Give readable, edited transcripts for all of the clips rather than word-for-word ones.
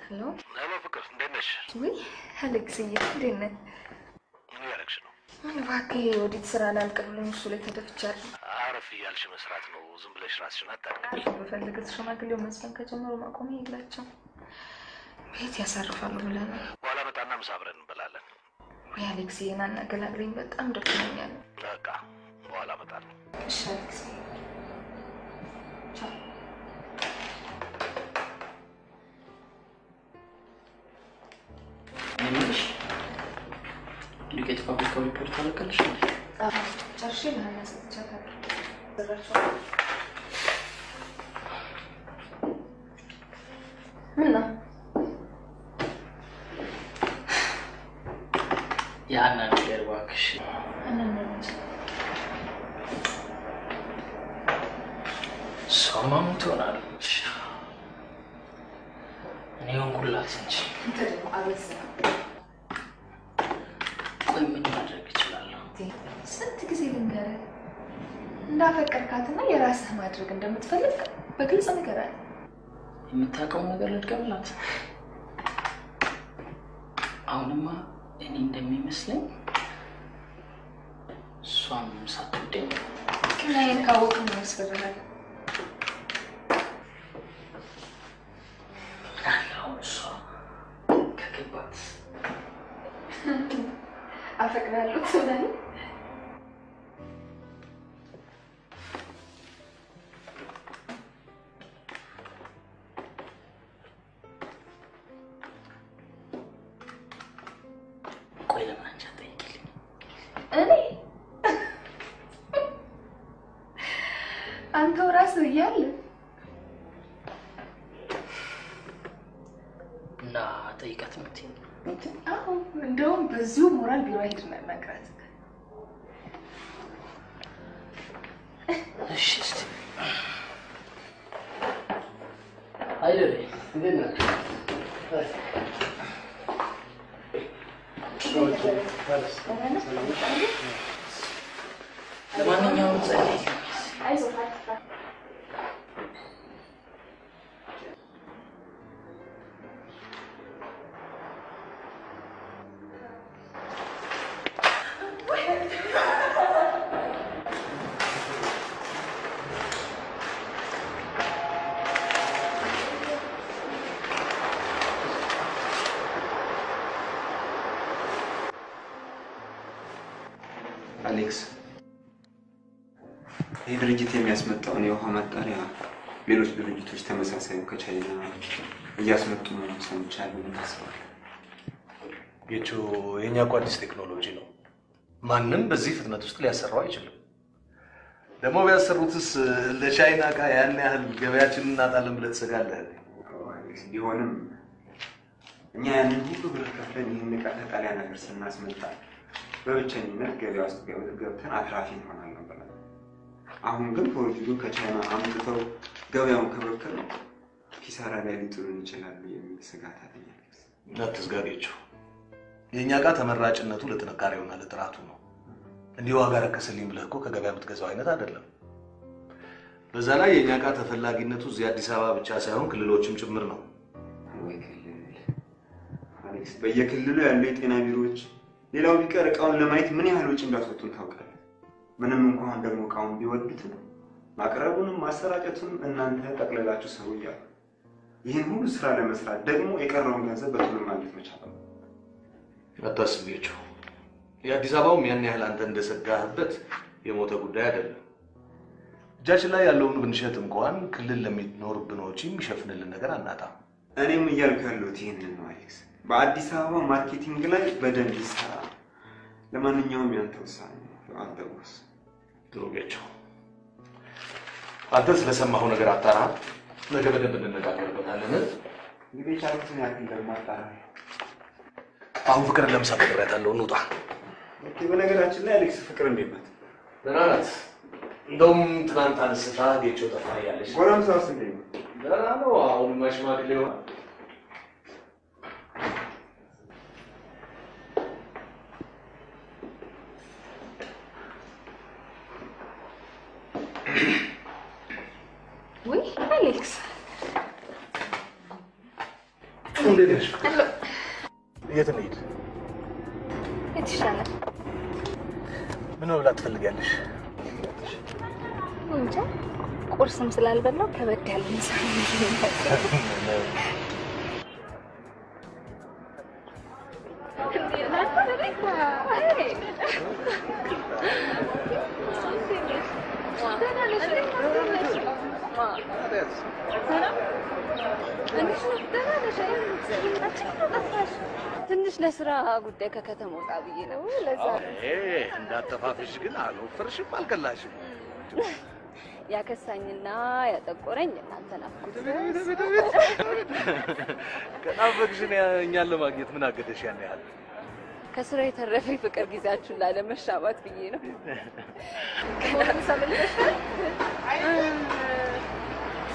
Hello Hello፣ ፍቅር እንዴት ነሽ? ውይ አሌክስዬ፣ እንዴት ነህ? ምን እያደረግሽ ነው? ምን እባክህ የኦዲት ስራ ላልቅ ብሎኝ እሱ ላይ ተደፍቻለሁ። አረፍ እያልሽ መስራት ነው። ዝም ብለሽ ራስሽን አታድክሚ። ብፈልግ ሽማግሌው መዝፈን ከጀመሩ ማቆሚያ የላቸው። ቤት ያሳርፋሉ ብለህ ነው? በኋላ መጣና ምሳ አብረን እንበላለን። ወይ አሌክስዬ፣ ና እና ገላግለኝ፣ በጣም ደክሞኛል። በቃ በኋላ እመጣለሁ። እሺ አሌክስዬ፣ ቻው። እኔ የምልሽ ዱቄት ፋብሪካው ሪፖርት አለቀልሽ እንዴ? ጨርሼ ለሀና ሰጥቻታለሁ። ምን ነው የሀና ነገር እባክሽ። ሀና ምን ሆነች? እሷማ ምን ትሆናለች? እኔ ሆንኩላት እንጂ። አንተ ደግሞ አበዛህ። ቆይ ምን ማድረግ እችላለሁ? ስንት ጊዜ ልንገርህ፣ እንዳፈቀርካትና የራስህ ማድረግ እንደምትፈልግ በግልጽ ንገራት። የምታውቀውን ነገር ልድገምላት። አሁንማ እኔ እንደሚመስለኝ እሷም ሳትወደኝ ነው። እና ይሄን ካወቅህ ምን ያስፈራሃል? ምን አለ አሁን እሷ ከገባት አፈቅራለሁ ትላለህ። ቆይ ለምን አንቺ አትጠይቂልኝ? እኔ አንተው ራስህ እያለ እና ጠይቃት የምትይኝ? አዎ፣ እንደውም በዚሁ ሞራል ቢሮ ሄድና እናግራት። እሺ እስኪ አይደል እንዴት ነህ? ለማንኛውም ጸልይ። አይዞህ አትፍራ። አሌክስ፣ ይህ ድርጅት የሚያስመጣውን የውሃ ማጣሪያ ሌሎች ድርጅቶች ተመሳሳዩ ከቻይና እያስመጡ መሆኑን ሰምቻለሁ። ምን ታስባለህ? ጌቹ፣ የእኛ እኮ አዲስ ቴክኖሎጂ ነው። ማንም በዚህ ፍጥነት ውስጥ ሊያሰራው አይችልም። ደግሞ ቢያሰሩትስ ለቻይና ዕቃ ያን ያህል ገበያችንን እናጣለን ብለህ ትሰጋለህ? አዎ አሌክስ፣ ቢሆንም እኛ ያንን ሁሉ ብር ከፍለን ይህን ዕቃ ከጣሊያን ሀገር ስናስመጣ በብቸኝነት ገበያ ውስጥ ገብተን አትራፊ እንሆናለን ብለን፣ አሁን ግን ፕሮጀክቱን ከቻይና አምጥተው ገበያውን ከበከሉ ኪሳራ ላይ ሊጥሉን ይችላሉ የሚል ስጋት አለኝ አሌክስ። አትስጋ ጌቹ። የእኛ ዕቃ ተመራጭነቱ ለጥንካሬውና ለጥራቱ ነው። እንዲህ ዋጋ ረከሰልኝ ብለህ እኮ ከገበያ የምትገዛው አይነት አይደለም። በዛ ላይ የእኛ ዕቃ ተፈላጊነቱ እዚህ አዲስ አበባ ብቻ ሳይሆን ክልሎችም ጭምር ነው። ወይ ክልል አሌክስ፣ በየክልሉ ያሉ የጤና ቢሮዎች ሌላው ቢቀር እቃውን ለማየት ምን ያህል ወጪ እንዳስወጡን ታውቃለህ። ምንም እንኳን ደግሞ እቃውን ቢወዱትም ማቅረቡንም ማሰራጨቱንም እናንተ ጠቅልላችሁ ሰሩ እያሉ ይህን ሁሉ ስራ ለመስራት ደግሞ የቀረውን ገንዘብ በቶሎ ማግኘት መቻል አለብን። አታስብ ጌቹ። የአዲስ አበባውም ያን ያህል አንተ እንደሰጋህበት የሞተ ጉዳይ አይደለም። እጃችን ላይ ያለውን ብንሸጥ እንኳን ክልል ለሚኖርብን ወጪ የሚሸፍንልን ነገር አናጣም። እኔም እያልኩ ያለሁት ይህንን ነው አሌክስ። በአዲስ አበባ marketing ላይ በደንብ ይሰራ። ለማንኛውም ያንተ ውሳኔ ነው። አንተ boss። ጥሩ ጌቹ፣ አንተ ስለሰማኸው ነገር አጣራ። ነገ በደንብ እንነጋገርበታለን። እንግዲህ የቻልኩትን ያክል ደግሞ አጣራለሁ። አሁን ፍቅርን ለምሳ ነግሬያታለሁ። እንውጣ። Okay። በነገራችን ላይ አሌክስ ፍቅር እንዴት ናት? ደህና ናት። እንደውም ትናንት አንስታ ጌቾ ጠፋ እያለች። ጎረምሳውስ እንዴት ነው? ደህና ነው። አሁንማ ሽማግሌ ሆነ። ውይ አሌክስ፣ እንዴት ነሽ? የት እንሂድ? የት ይሻላል? ምን መብላት ትፈልጊያለሽ? እንጃ፣ ቁርስም ስላልበላው ከበድ ያለ ምሳ ነው። ትንሽ ለስራ ጉዳይ ከከተማ ወጣ ብዬ ነው። ለዛ እንዳጠፋፍሽ ግን አልወፈርሽም አልቀላሽም። ያከሳኝና ያጠቆረኝ እናንተ ናፍቁት። ከናፈቅሽን እኛን ለማግኘት ምን አገደሽ ያን ያህል? ከስራ የተረፈ ፍቅር ጊዜያችሁን ላለመሻማት ብዬ ነው።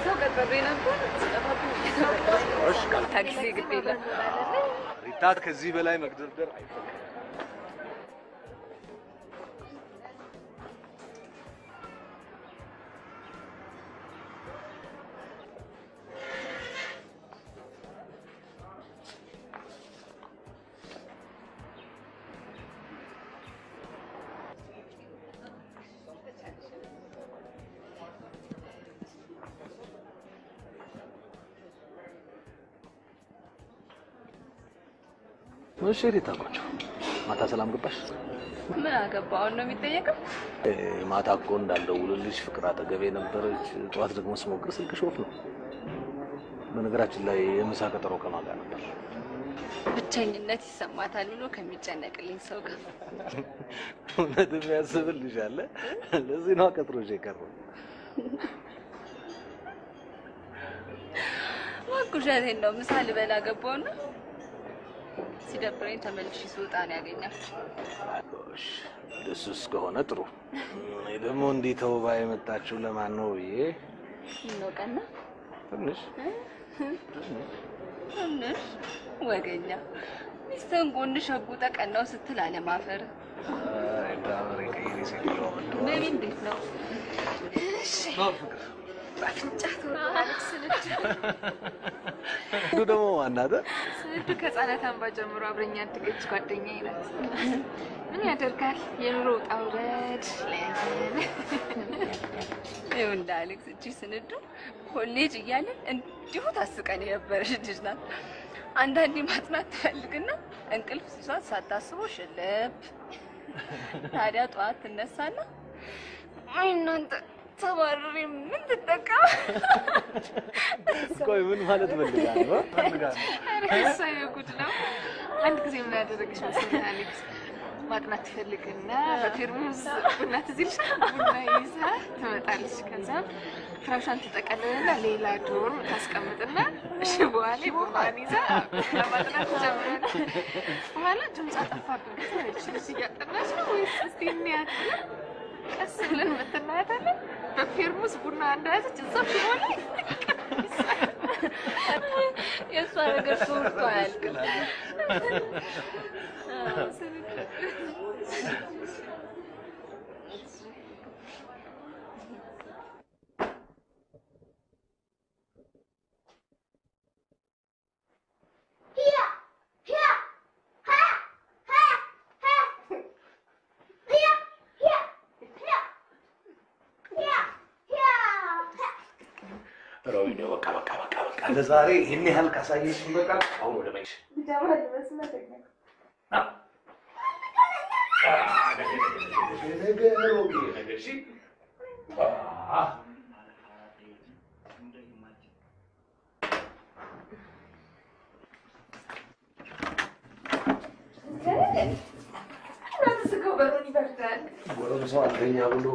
ሰው ቀጥሬ ነበር። ታክሲ ግድ የለም። ሪታ ከዚህ በላይ መግደርደር አይፈልግም። እሺ ሪታ ቆንጆ፣ ማታ ሰላም ገባሽ? ምን አገባው ነው የሚጠየቀው? ማታ እኮ እንዳልደውልልሽ ፍቅር አጠገቤ ነበረች። ጠዋት ደግሞ ስሞክር ስልክሽ off ነው። በነገራችን ላይ የምሳ ቀጠሮ ከማን ጋር ነበር? ብቸኝነት ይሰማታል ብሎ ከሚጨነቅልኝ ሰው ጋር። እውነት የሚያስብልሽ አለ። ለዚህ ነው ቀጥሮሽ የቀረው። ውሸቴን ነው። ምሳ ልበላ ገባውና ሲደብረኝ ተመልሼ ስወጣ ነው ያገኛችሁ። እሺ ደስ ከሆነ ጥሩ። እኔ ደግሞ እንዲህ ተውባ የመጣችው ለማን ነው ብዬ ነው። ቀና ትንሽ ትንሽ ወገኛ ሚስትህን ጎን ሸጉጠ ቀናው ስትል አለማፈር። አይ ዳምሬ ቀይሪ ሴትዮ ቤቢ እንዴት ነው? እሺ አፍንጫት አሌክስ ልጅ ደግሞ ማናት? ስንዱ ከህፃናት አምባ ጀምሮ አብረኛ ያደገች ጓደኛዬ ናት። ምን ያደርጋል የኑሮ ውጣ ውረድ ለያዘን። ይኸውልህ አሌክስ፣ እቺ ስንዱ ኮሌጅ እያለን እንዲሁ ታስቀን የነበረች ልጅ ናት። አንዳንዴ ማጥናት ትፈልግና እንቅልፍ ሲይዟት ሳታስበው ሽልብ። ታዲያ ጠዋት ትነሳና አይ እናንተ ተባረሪ ምን ትጠቀም? ቆይ ምን ማለት ፈልጋ ነው? ኧረ እሷ የጉድ ነው። አንድ ጊዜ ምን ያደረገች መሰለህ አሌክስ? ማጥናት ትፈልግና በቴርሙዝ ቡና ትዝ ይልሻል? ቡና ይዛ ትመጣለች። ከዛ ፍራሿን ትጠቀልልና ሌላ dorm ታስቀምጥና ሽቦዋ ላይ ቡናዋን ይዛ ለማጥናት ትጀምራለች። በኋላ ድምጿ ጠፋብን። ከዛ ልጅ እያጠናች ነው ወይስ እስቲ እንያት ብለን ቀስ ብለን መተናያታለን። በፌርሙስ ቡና እንደያዘች እዛው ሽቦ ላይ የእሷ ነገር ተወርቶ አያልቅም። በቃ በቃ በቃ በቃ ለዛሬ ይሄን ያህል ካሳየሽኝ በቃ። አሁን ወደ መኝታ ጎረምሳው አልተኛ ብሎ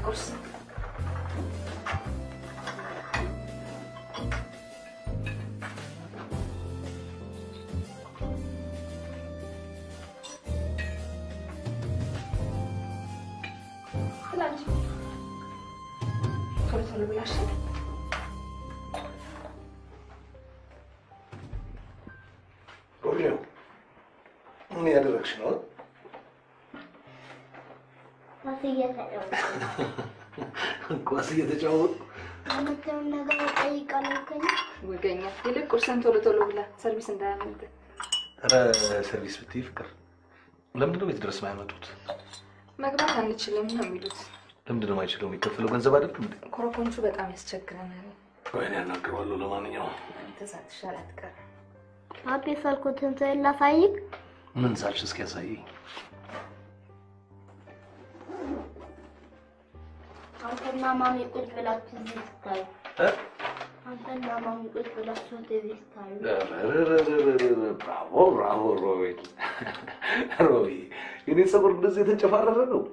ቁርስ ቶሎ ብላ እሺ። ሮሚዮ ምን ያደረግሽ ነው? ኳስ እየተጫወትኩ። ኳስ እየተጫወትኩ? የምትለውን ነገር እጠይቃለሁ ከእኔ። ወገኛ፣ ይልቅ ቁርስህን ቶሎ ቶሎ ብላ፣ ሰርቪስ እንዳያመልጥህ። ኧረ ሰርቪስ ብትይ ፍቅር፣ ለምንድን ነው ቤት ድረስ የማያመጡት? መግባት አንችልም ነው የሚሉት። ለምንድን ነው የማይችለው? የሚከፈለው ገንዘብ አይደለም እንዴ? ኮረኮንቹ በጣም ያስቸግረናል። ቆይ እኔ አናግረዋለሁ። ለማንኛውም አንተ ሳትሻል አትቀርም። ፓፒ የሳልኩትን ስዕል ላሳይክ? ምን ሳልሽ? እስኪ ያሳየኝ። አንተና ማሚ ቁጭ ብላችሁ እዚህ ስታዩ፣ አንተና ማሚ ቁጭ ብላችሁ ቲቪ ስታዩ። ብራቮ ብራቮ ሮቤል፣ ሮቢ የኔ ፀጉር እንደዚህ የተንጨፋረረ ነው።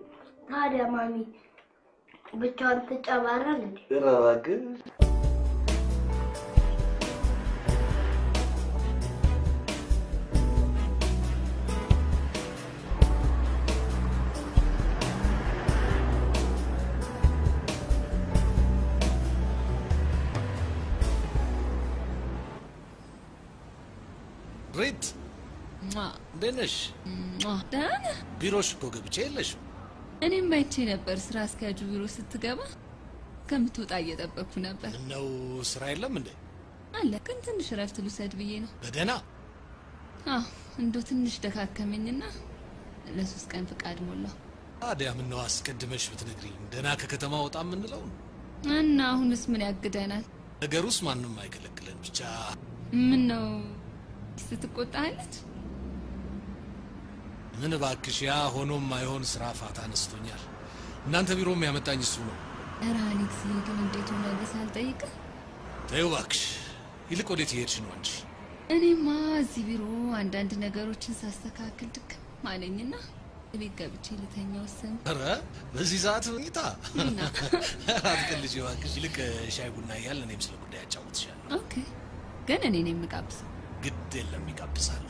ታዲያ ማሚ ብቻዋን ትጨባረር እንዴ? ኧረ እባክህ። ሪት፣ እንዴት ነሽ? ደህና ነህ? ቢሮሽ እኮ ገብቼ የለሽም። እኔም አይቼ ነበር ስራ አስኪያጁ ቢሮ ስትገባ፣ ከምትወጣ እየጠበቅኩ ነበር። ምነው ስራ የለም እንዴ? አለ፣ ግን ትንሽ እረፍት ልውሰድ ብዬ ነው። በደህና? አዎ፣ እንደው ትንሽ ደካከመኝና ለ3 ቀን ፍቃድ ሞላሁ። ታዲያ ምነው አስቀድመሽ ብትነግሪኝ፣ ደህና ከከተማ ወጣ የምንለው ነው። እና አሁንስ ምን ያግደናል? ነገሩስ ማንም አይከለክለን ብቻ። ምን ነው ስትቆጣለች? ምን እባክሽ፣ ያ ሆኖም አይሆን ስራ ፋታ አነስቶኛል። እናንተ ቢሮም ያመጣኝ እሱ ነው። ኧረ አሌክስ ግን እንዴት ሆናለህ ሳልጠይቅህ? ተይው እባክሽ። ይልቅ ወዴት እየሄድሽ ነው አንቺ? እኔማ እዚህ ቢሮ አንዳንድ ነገሮችን ሳስተካክል ድክም አለኝና ቤት ገብቼ ልተኛ ወሰንኩ። ኧረ በዚህ ሰዓት መኝታ? እና? አትቀልጂ እባክሽ። ይልቅ ሻይ ቡና እያልን እኔም ስለ ጉዳይ አጫውትሻለሁ። Okay፣ ግን እኔ ነኝ የምጋብዘው። ግድ የለም ይጋብዛሉ።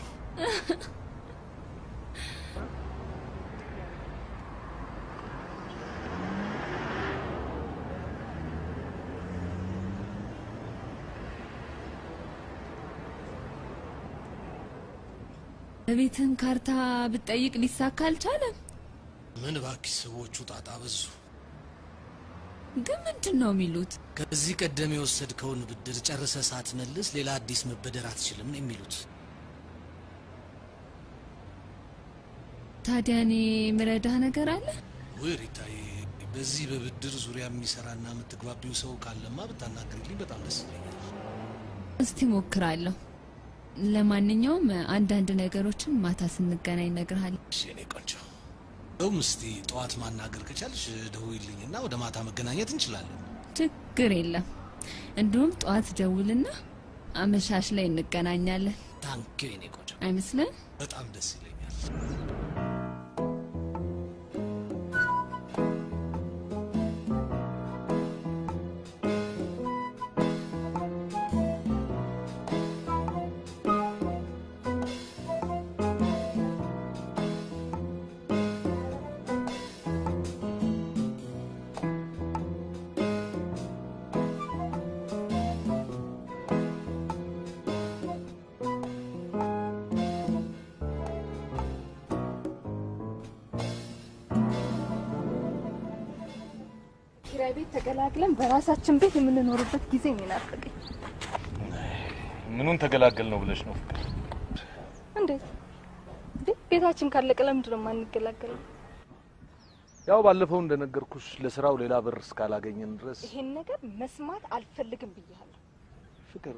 በቤትህም ካርታ ብትጠይቅ ሊሳካ አልቻለም። ምን እባክሽ ሰዎቹ ጣጣ በዙ። ግን ምንድን ነው የሚሉት? ከዚህ ቀደም የወሰድከውን ብድር ጨርሰህ ሳትመልስ ሌላ አዲስ መበደር አትችልም ነው የሚሉት። ታዲያ እኔ ምረዳህ ነገር አለ? ውይ ሪታዬ፣ በዚህ በብድር ዙሪያ የሚሰራና የምትግባቢው ሰው ካለማ ብታናግሪልኝ በጣም ደስ ይለኛል። እስቲ ሞክራለሁ። ለማንኛውም አንዳንድ ነገሮችን ማታ ስንገናኝ እነግርሃለሁ። እሺ የኔ ቆንጆ። እንደውም እስቲ ጠዋት ማናገር ከቻልሽ ደውይልኝና ወደ ማታ መገናኘት እንችላለን። ችግር የለም። እንዲሁም ጠዋት ደውልና አመሻሽ ላይ እንገናኛለን። Thank you የኔ ቆንጆ። አይመስልም? በጣም ደስ ይለኛል። ኪራይ ቤት ተገላግለን በራሳችን ቤት የምንኖርበት ጊዜ የሚናፍቀኝ። ምኑን ተገላገል ነው ብለሽ ነው ፍቅር? እንዴት እንዴ? ቤታችን ካለቀ ለምንድን ነው የማንገላገለው? ያው ባለፈው እንደነገርኩሽ ለስራው ሌላ ብር እስካላገኘን ድረስ። ይሄን ነገር መስማት አልፈልግም ብያለሁ። ፍቅር፣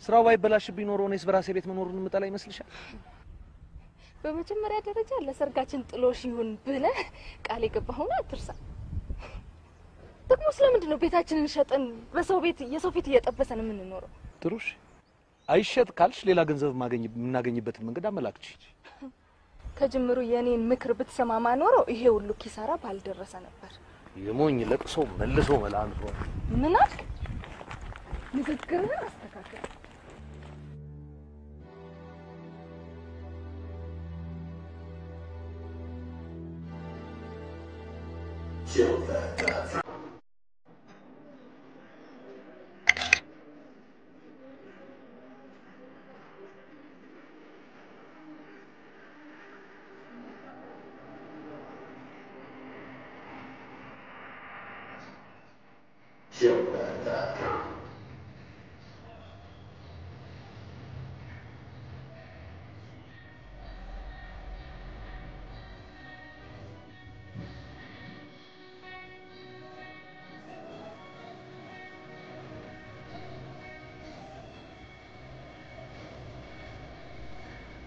ስራው ባይበላሽብኝ ኖሮ እኔስ በራሴ ቤት መኖሩን የምጠላ ይመስልሻል? በመጀመሪያ ደረጃ ለሰርጋችን ጥሎሽ ይሁን ብለህ ቃል የገባኸውን አትርሳ። ደግሞ ስለምንድን ነው ቤታችንን ሸጠን በሰው ቤት የሰው ፊት እየጠበሰን የምንኖረው? ጥሩሽ አይሸጥ ካልሽ ሌላ ገንዘብ የምናገኝበትን መንገድ አመላክች። ከጅምሩ የእኔን ምክር ብትሰማማ ኖሮ ይሄ ሁሉ ኪሳራ ባልደረሰ ነበር። የሞኝ ለቅሶ መልሶ መላልሶ። ምን አልክ? ንግግርህን አስተካክል።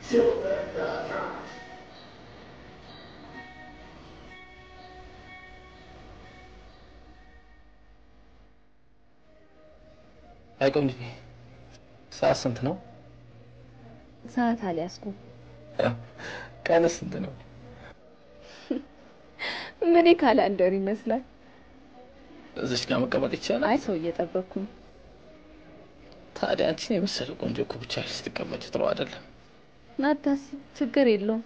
አይ ቆንጆ፣ ሰዓት ስንት ነው? ሰዓት አልያዝኩም። ቀንስ ስንት ነው? ምን calendar ይመስላል? እዚች ጋር መቀመጥ ይቻላል? አይ ሰው እየጠበቅኩ ነው። ታዲያ አንቺን የመሰለ ቆንጆ እኮ ብቻሽን ስትቀመጪ ጥሩ አይደለም። አታስብ፣ ችግር የለውም።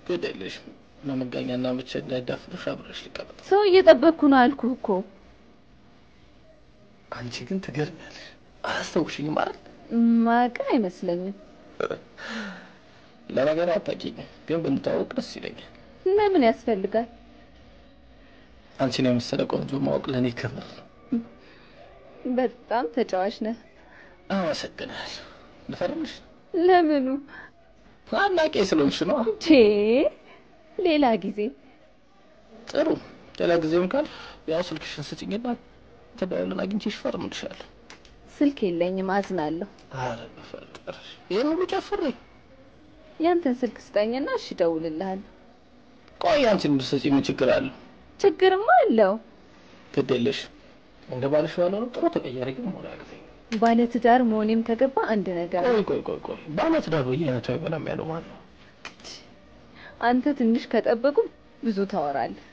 ግድ የለሽም። ለመጋኛና ብቻ እንዳይዳፍርሽ አብረሽ ልቀመጥ። ሰው እየጠበቅኩ ነው አልኩህ እኮ። አንቺ ግን ትገርሚያለሽ። አላስታውሽኝም አይደል? ማውቅህ አይመስለኝም። ለነገሩ አታውቂኝም፣ ግን ብንተዋወቅ ደስ ይለኛል። ለምን ያስፈልጋል? አንቺን የመሰለ ቆንጆ ማወቅ ለእኔ ክብር ነው። በጣም ተጫዋች ነህ። አመሰግናለሁ። ልፈርምሽ? ለምኑ? አድናቂ ስለሆንሽ ነው። እንዴ ሌላ ጊዜ። ጥሩ፣ ሌላ ጊዜም ካል ያው ስልክሽን ስጭኝና ተደዋውለን አግኝቼሽ እፈርምልሻለሁ። ስልክ የለኝም፣ አዝናለሁ። ኧረ በፈጠረሽ ይሄን ሁሉ ጨፍሬ። ያንተን ስልክ ስጠኝና እሺ እደውልልሃለሁ። ቆይ አንቺን ብትሰጪኝ ምን ችግር አለው? ችግርማ አለው። ግድ የለሽም። እንደ ባልሽ ባልሆንም ጥሩ ተቀያሪ ግን መሆን አያቅተኝም። ባለትዳር መሆኔም ከገባ አንድ ነገር ቆይ ቆይ ቆይ ቆይ፣ ባለትዳር በየአይነቱ አይበላም ያለው ማን ነው? አንተ ትንሽ ከጠበቁ ብዙ ታወራለህ።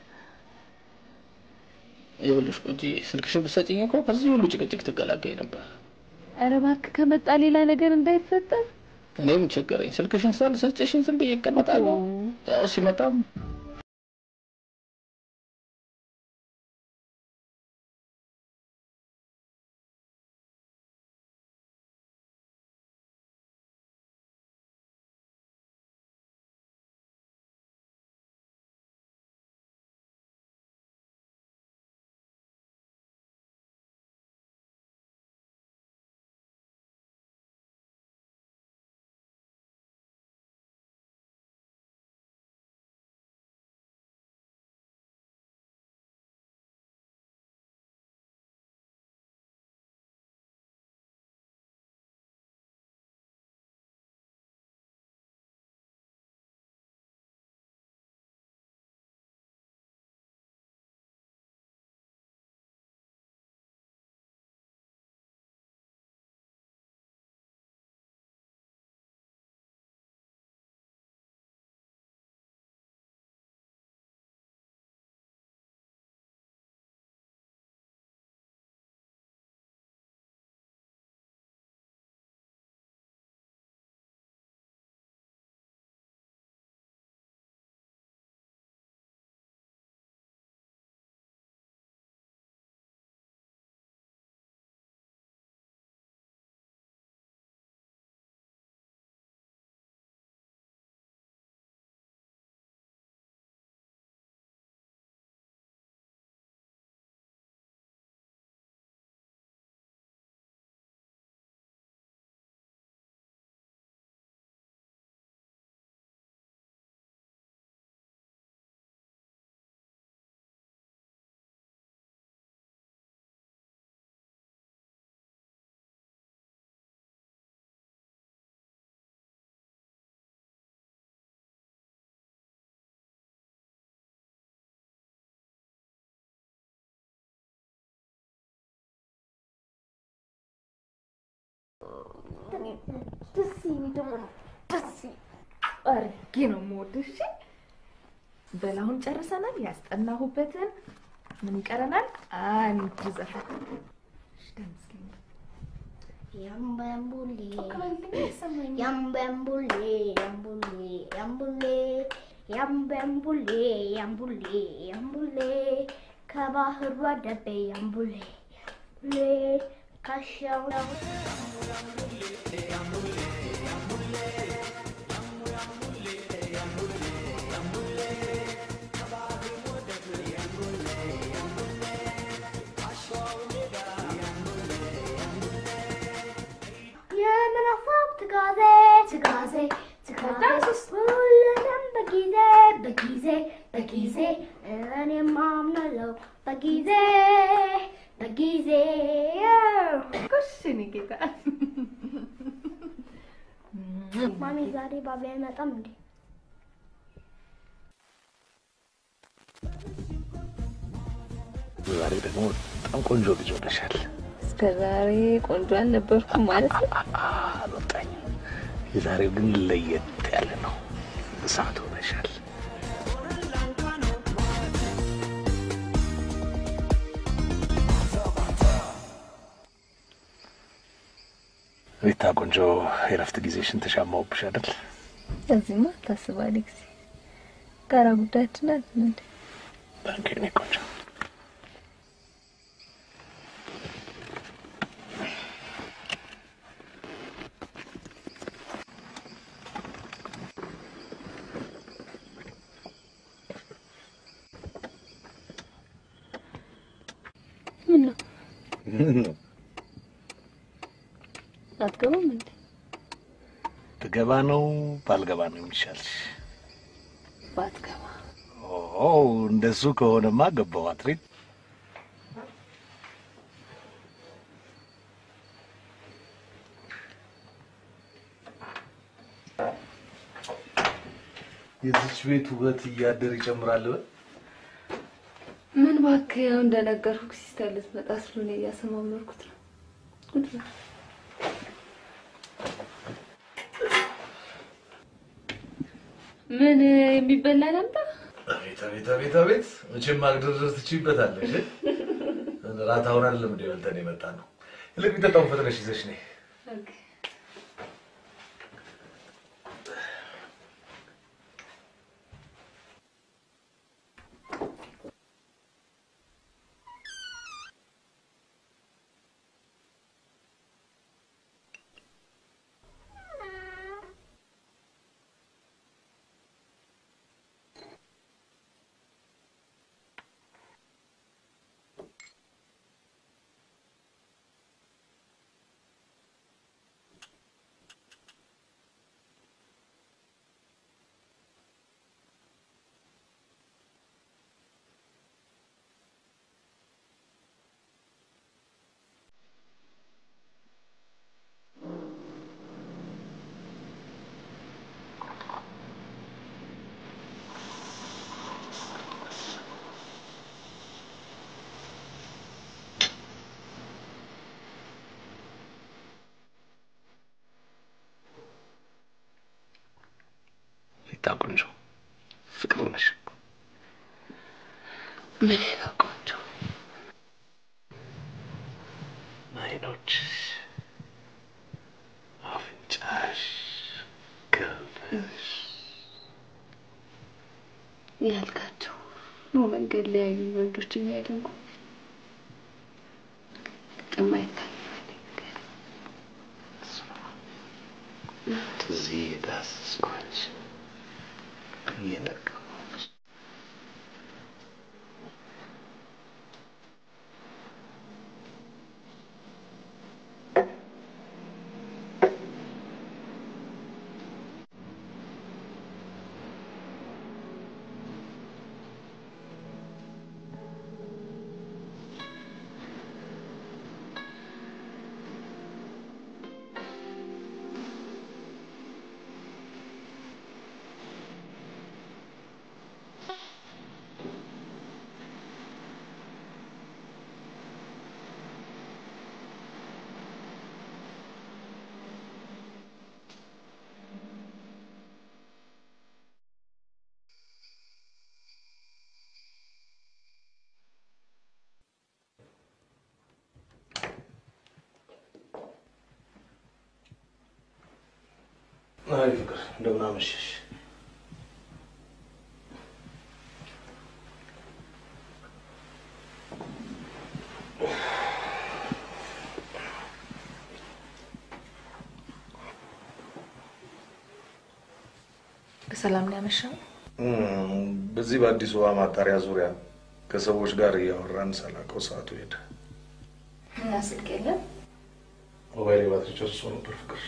ይኸውልሽ ቆንጆዬ፣ ስልክሽን ብትሰጪኝ እኮ ከዚህ ሁሉ ጭቅጭቅ ትገላገኝ ነበር። ኧረ እባክህ ከመጣ ሌላ ነገር እንዳይፈጠር። እኔም ቸገረኝ። ስልክሽን ሳልሰጭሽን ዝም ብዬ እቀመጣለሁ። ያው ሲመጣም ደስ አድርጌ ነው የምወድሽ። እሺ በል አሁን ጨርሰናል። ያስጠናሁበትን ምን ይቀረናል? አንድ ዘፈን። እሺ ደንስልኝ። ያምባምቡሌ ያምባምቡሌ ያምቡሌ ያምቡሌ ያምባምቡሌ ያምቡሌ ያምቡሌ ከባህር ወደብ ያምቡሌ ሌ ካሻው ትጋዜ ትጋዜ ትጋዜ ሁሉንም በጊዜ በጊዜ በጊዜ እኔም አምናለሁ በጊዜ በጊዜ። ጎሽ የእኔ ጌታ። ማሚ ዛሬ ባቢ አይመጣም እንዴ? ዛሬ ደግሞ በጣም ቆንጆ ልጅ ሆነሻል። እስከ ዛሬ ቆንጆ አልነበርኩም ማለት ነው? አልወጣኝም። የዛሬው ግን ለየት ያለ ነው። እሳት ሆነሻል። ሪታ ቆንጆ፣ የእረፍት ጊዜሽን ተሻማሁብሽ አይደል? እዚህማ አታስብ አሌክስ፣ ጋራ ጉዳያችን አይደል እንዴ? Thank you የኔ ቆንጆ። ምን ነው? ምን ነው? አትገባም እንዴ? ትገባ ነው ባልገባ ነው የሚሻልሽ? ባትገባ። ኦ እንደሱ ከሆነማ ገባው አትሪት። የዚች ቤት ውበት እያደር ይጨምራል። ምን እባክህ፣ ያው እንደነገርኩህ sister ልትመጣ ስለሆነ እያሰማመርኩት ነው። ጉድ ነው። ምን የሚበላ ላምጣ? አቤት አቤት አቤት አቤት! መቼም ማግደርደር ትችይበታለሽ። እራት አሁን አይደለም እንደ በልተን የመጣ ነው። ይልቅ የሚጠጣውን ፈጥነሽ ይዘሽ ነይ። Okay። ሪታ ቆንጆ ፍቅር ነሽ። ምን ነው ቆንጆ? አይኖችሽ፣ አፍንጫሽ፣ ከንፈርሽ ያልካቸው ነው መንገድ ላይ ያዩ ወንዶች የሚያደንቁ ግጥም አይታይም። እዚህ የዳሰስኳች እየነካኋች አይ ፍቅር፣ እንደምን አመሸሽ? በሰላም ነው ያመሸው? በዚህ በአዲሱ ውሃ ማጣሪያ ዙሪያ ከሰዎች ጋር እያወራን ሳላውቀው ሰዓቱ ሄደ። እና ስልክ የለም? ሞባይል ባትሪ ጨርሶ ነበር ፍቅር።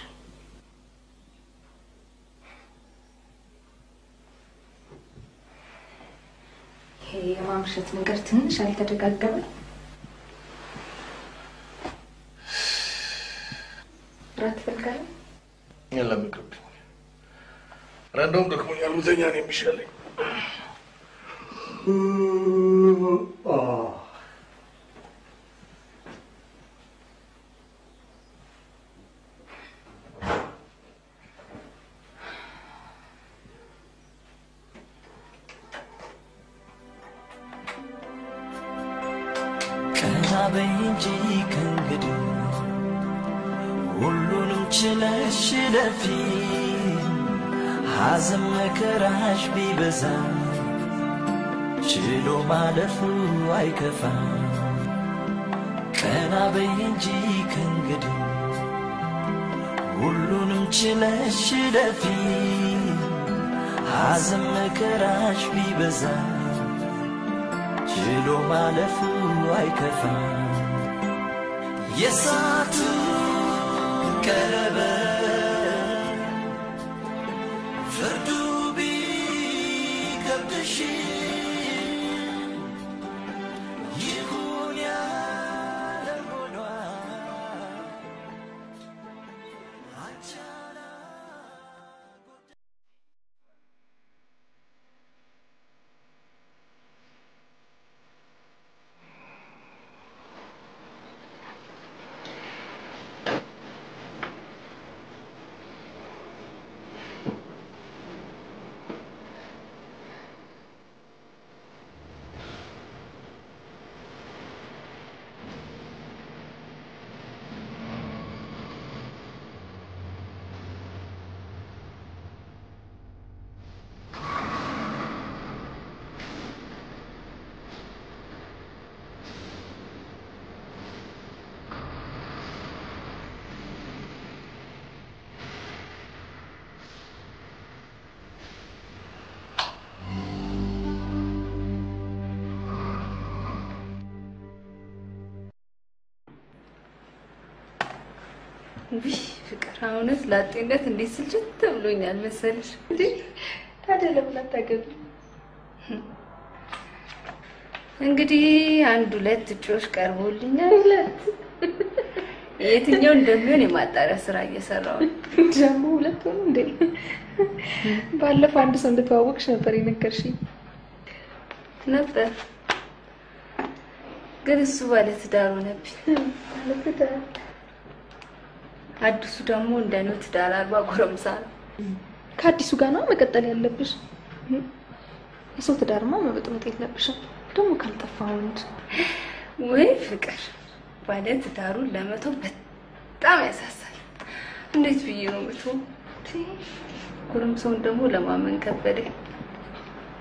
ይሄ የማምሸት ነገር ትንሽ አልተደጋገመ? እራት ትፈልጋለህ? የለም ይቅርብኝ። ኧረ እንደውም ደክሞኛል፣ ብተኛ ነው የሚሻለኝ። ቀና በይ እንጂ ከእንግዲህ ሁሉንም ችለሽ እለፊ። ሐዘን መከራሽ ቢበዛ ችሎ ማለፉ አይከፋም። ቀና በይ እንጂ ከእንግዲህ ሁሉንም ችለሽ እለፊ። ሐዘን መከራሽ ቢበዛ ችሎ ማለፉ አይከፋም። የእሳቱ ቀለበት ፍርዱ ቢከብድሽ ይሁን ያለ ሆኗል። አንቺ ውይ ፍቅር፣ አሁንስ ላጤነት እንዴት ስልችት ብሎኛል መሰለሽ። እንዴ ታዲያ ለምን አታገቢም? እንግዲህ አንድ ሁለት እጩዎች ቀርቦልኛል። ሁለት የትኛው እንደሚሆን የማጣሪያ ስራ እየሰራሁ ነው። ደግሞ ሁለት ሆኑ እንዴ? ባለፈው አንድ ሰው እንደተዋወቅሽ ነበር የነገርሽኝ። ነበር፣ ግን እሱ ባለትዳር ሆነብኝ። ባለትዳር? አዲሱ ደግሞ እንደኔው ትዳር አልባ ጎረምሳ ነው። ከአዲሱ ጋር ነው መቀጠል ያለብሽ። የሰው ትዳርማ መበጥበጥ የለብሽም። ደግሞ ካልጠፋ ወንድ። ወይ ፍቅር፣ ባለ ትዳሩን ለመተው በጣም ያሳሳል። እንዴት ብዬ ነው የምተው? ጎረምሳውን ደግሞ ለማመን ከበደኝ።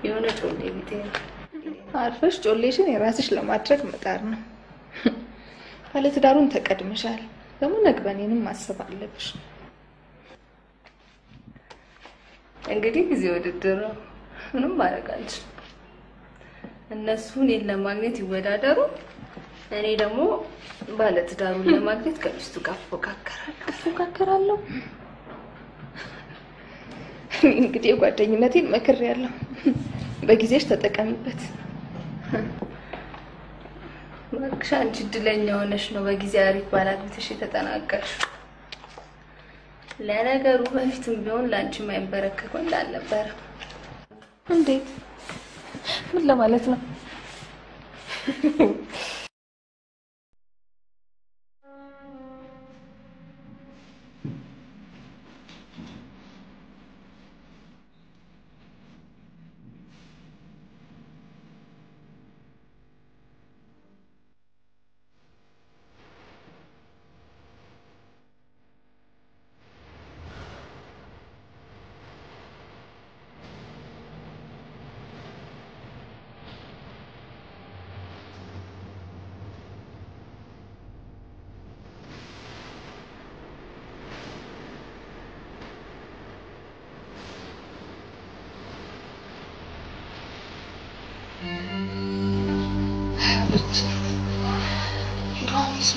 የሆነ ጮሌ ቢጤ ነው። አርፈሽ ጮሌሽን የራስሽ ለማድረግ መጣር ነው። ባለ ትዳሩን ተቀድመሻል። ደግሞ ነግበኔንም ማሰብ አለብሽ። እንግዲህ ጊዜ ውድድር ነው። ምንም ማድረግ አልችልም። እነሱ እኔን ለማግኘት ይወዳደሩ፣ እኔ ደግሞ ባለትዳሩን ለማግኘት ከሚስቱ ጋር እፎካከራለሁ። እፎካከራለሁ። እኔ እንግዲህ የጓደኝነቴን መክሬያለሁ። በጊዜሽ ተጠቀሚበት። እባክሽ አንቺ እድለኛ ሆነሽ ነው በጊዜ አሪፍ ባል አግብተሽ የተጠናቀቅሽው። ለነገሩ በፊትም ቢሆን ለአንቺ የማይንበረከክ ወንድ አልነበረም። እንዴት? ምን ለማለት ነው?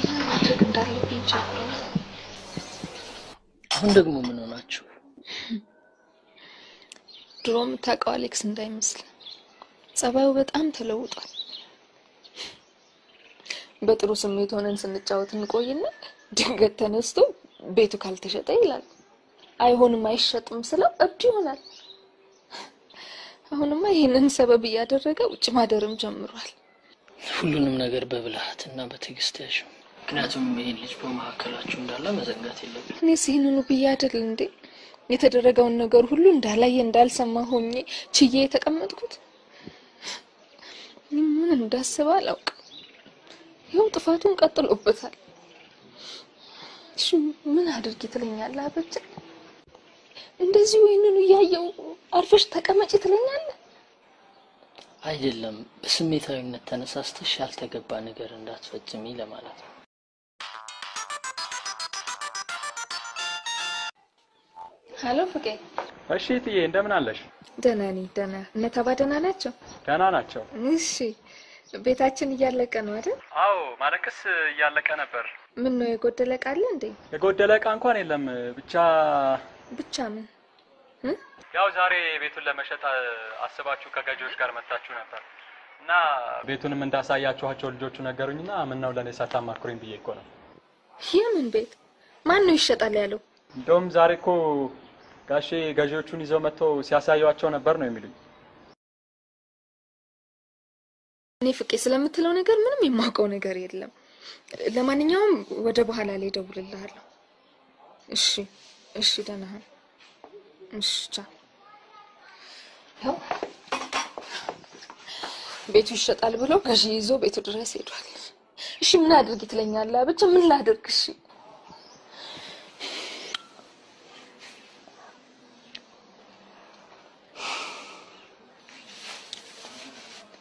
ምን ማድረግ እንዳለብኝ ቸግሮኛል። አሁን ደግሞ ምን ሆናችሁ? ድሮ የምታውቀው አሌክስ እንዳይመስል ጸባዩ በጣም ተለውጧል። በጥሩ ስሜት ሆነን ስንጫወት እንቆይና ድንገት ተነስቶ ቤቱ ካልተሸጠ ይላል። አይሆንም አይሸጥም ስለው እብድ ይሆናል። አሁንማ ይሄንን ሰበብ እያደረገ ውጭ ማደርም ጀምሯል። ሁሉንም ነገር በብልሃትና በትዕግስት ያዥው። ምክንያቱም ይሄን ልጅ በመካከላችሁ እንዳለ መዘንጋት የለብንም። እኔስ ይህንኑ ብዬ አይደል እንዴ የተደረገውን ነገር ሁሉ እንዳላየ እንዳልሰማ ሆኜ ችዬ የተቀመጥኩት? እኔ ምን እንዳስበ አላውቅም። ይኸው ጥፋቱን ቀጥሎበታል። እሺ ምን አድርጊ ትለኛለህ? አበጀ እንደዚሁ ይህንኑ እያየው አርፈሽ ተቀመጪ ትለኛለህ? አይደለም፣ በስሜታዊነት ተነሳስተሽ ያልተገባ ነገር እንዳትፈጽሚ ለማለት ነው። ሀሎ ፍቄ። እሺ እትዬ እንደምን አለሽ? ደህና ነኝ፣ ደህና። እነ ተባ ደህና ናቸው? ደህና ናቸው። እሺ ቤታችን እያለቀ ነው አይደል? አዎ፣ ማለቅስ እያለቀ ነበር። ምን ነው የጎደለ ዕቃ አለ እንዴ? የጎደለ ዕቃ እንኳን የለም። ብቻ ብቻ ምን? ያው ዛሬ ቤቱን ለመሸጥ አስባችሁ ከገዢዎች ጋር መጣችሁ ነበር እና ቤቱንም እንዳሳያችኋቸው ልጆቹ ነገሩኝና ምን ነው ለኔ ሳታማክሩኝ ብዬ እኮ ነው። የምን ቤት? ማን ነው ይሸጣል ያለው? እንደውም ዛሬ እኮ ጋሼ ገዢዎቹን ይዘው መጥተው ሲያሳዩአቸው ነበር ነው የሚሉኝ። እኔ ፍቄ ስለምትለው ነገር ምንም የማውቀው ነገር የለም። ለማንኛውም ወደ በኋላ ላይ እደውልልሃለሁ። እሺ እሺ፣ ደህና ሁን። እሺ ቻው። ያው ቤቱ ይሸጣል ብሎ ገዢ ይዞ ቤቱ ድረስ ሄዷል። እሺ ምን አድርጊ ትለኛለህ? ብቻ ምን ላድርግ? እሺ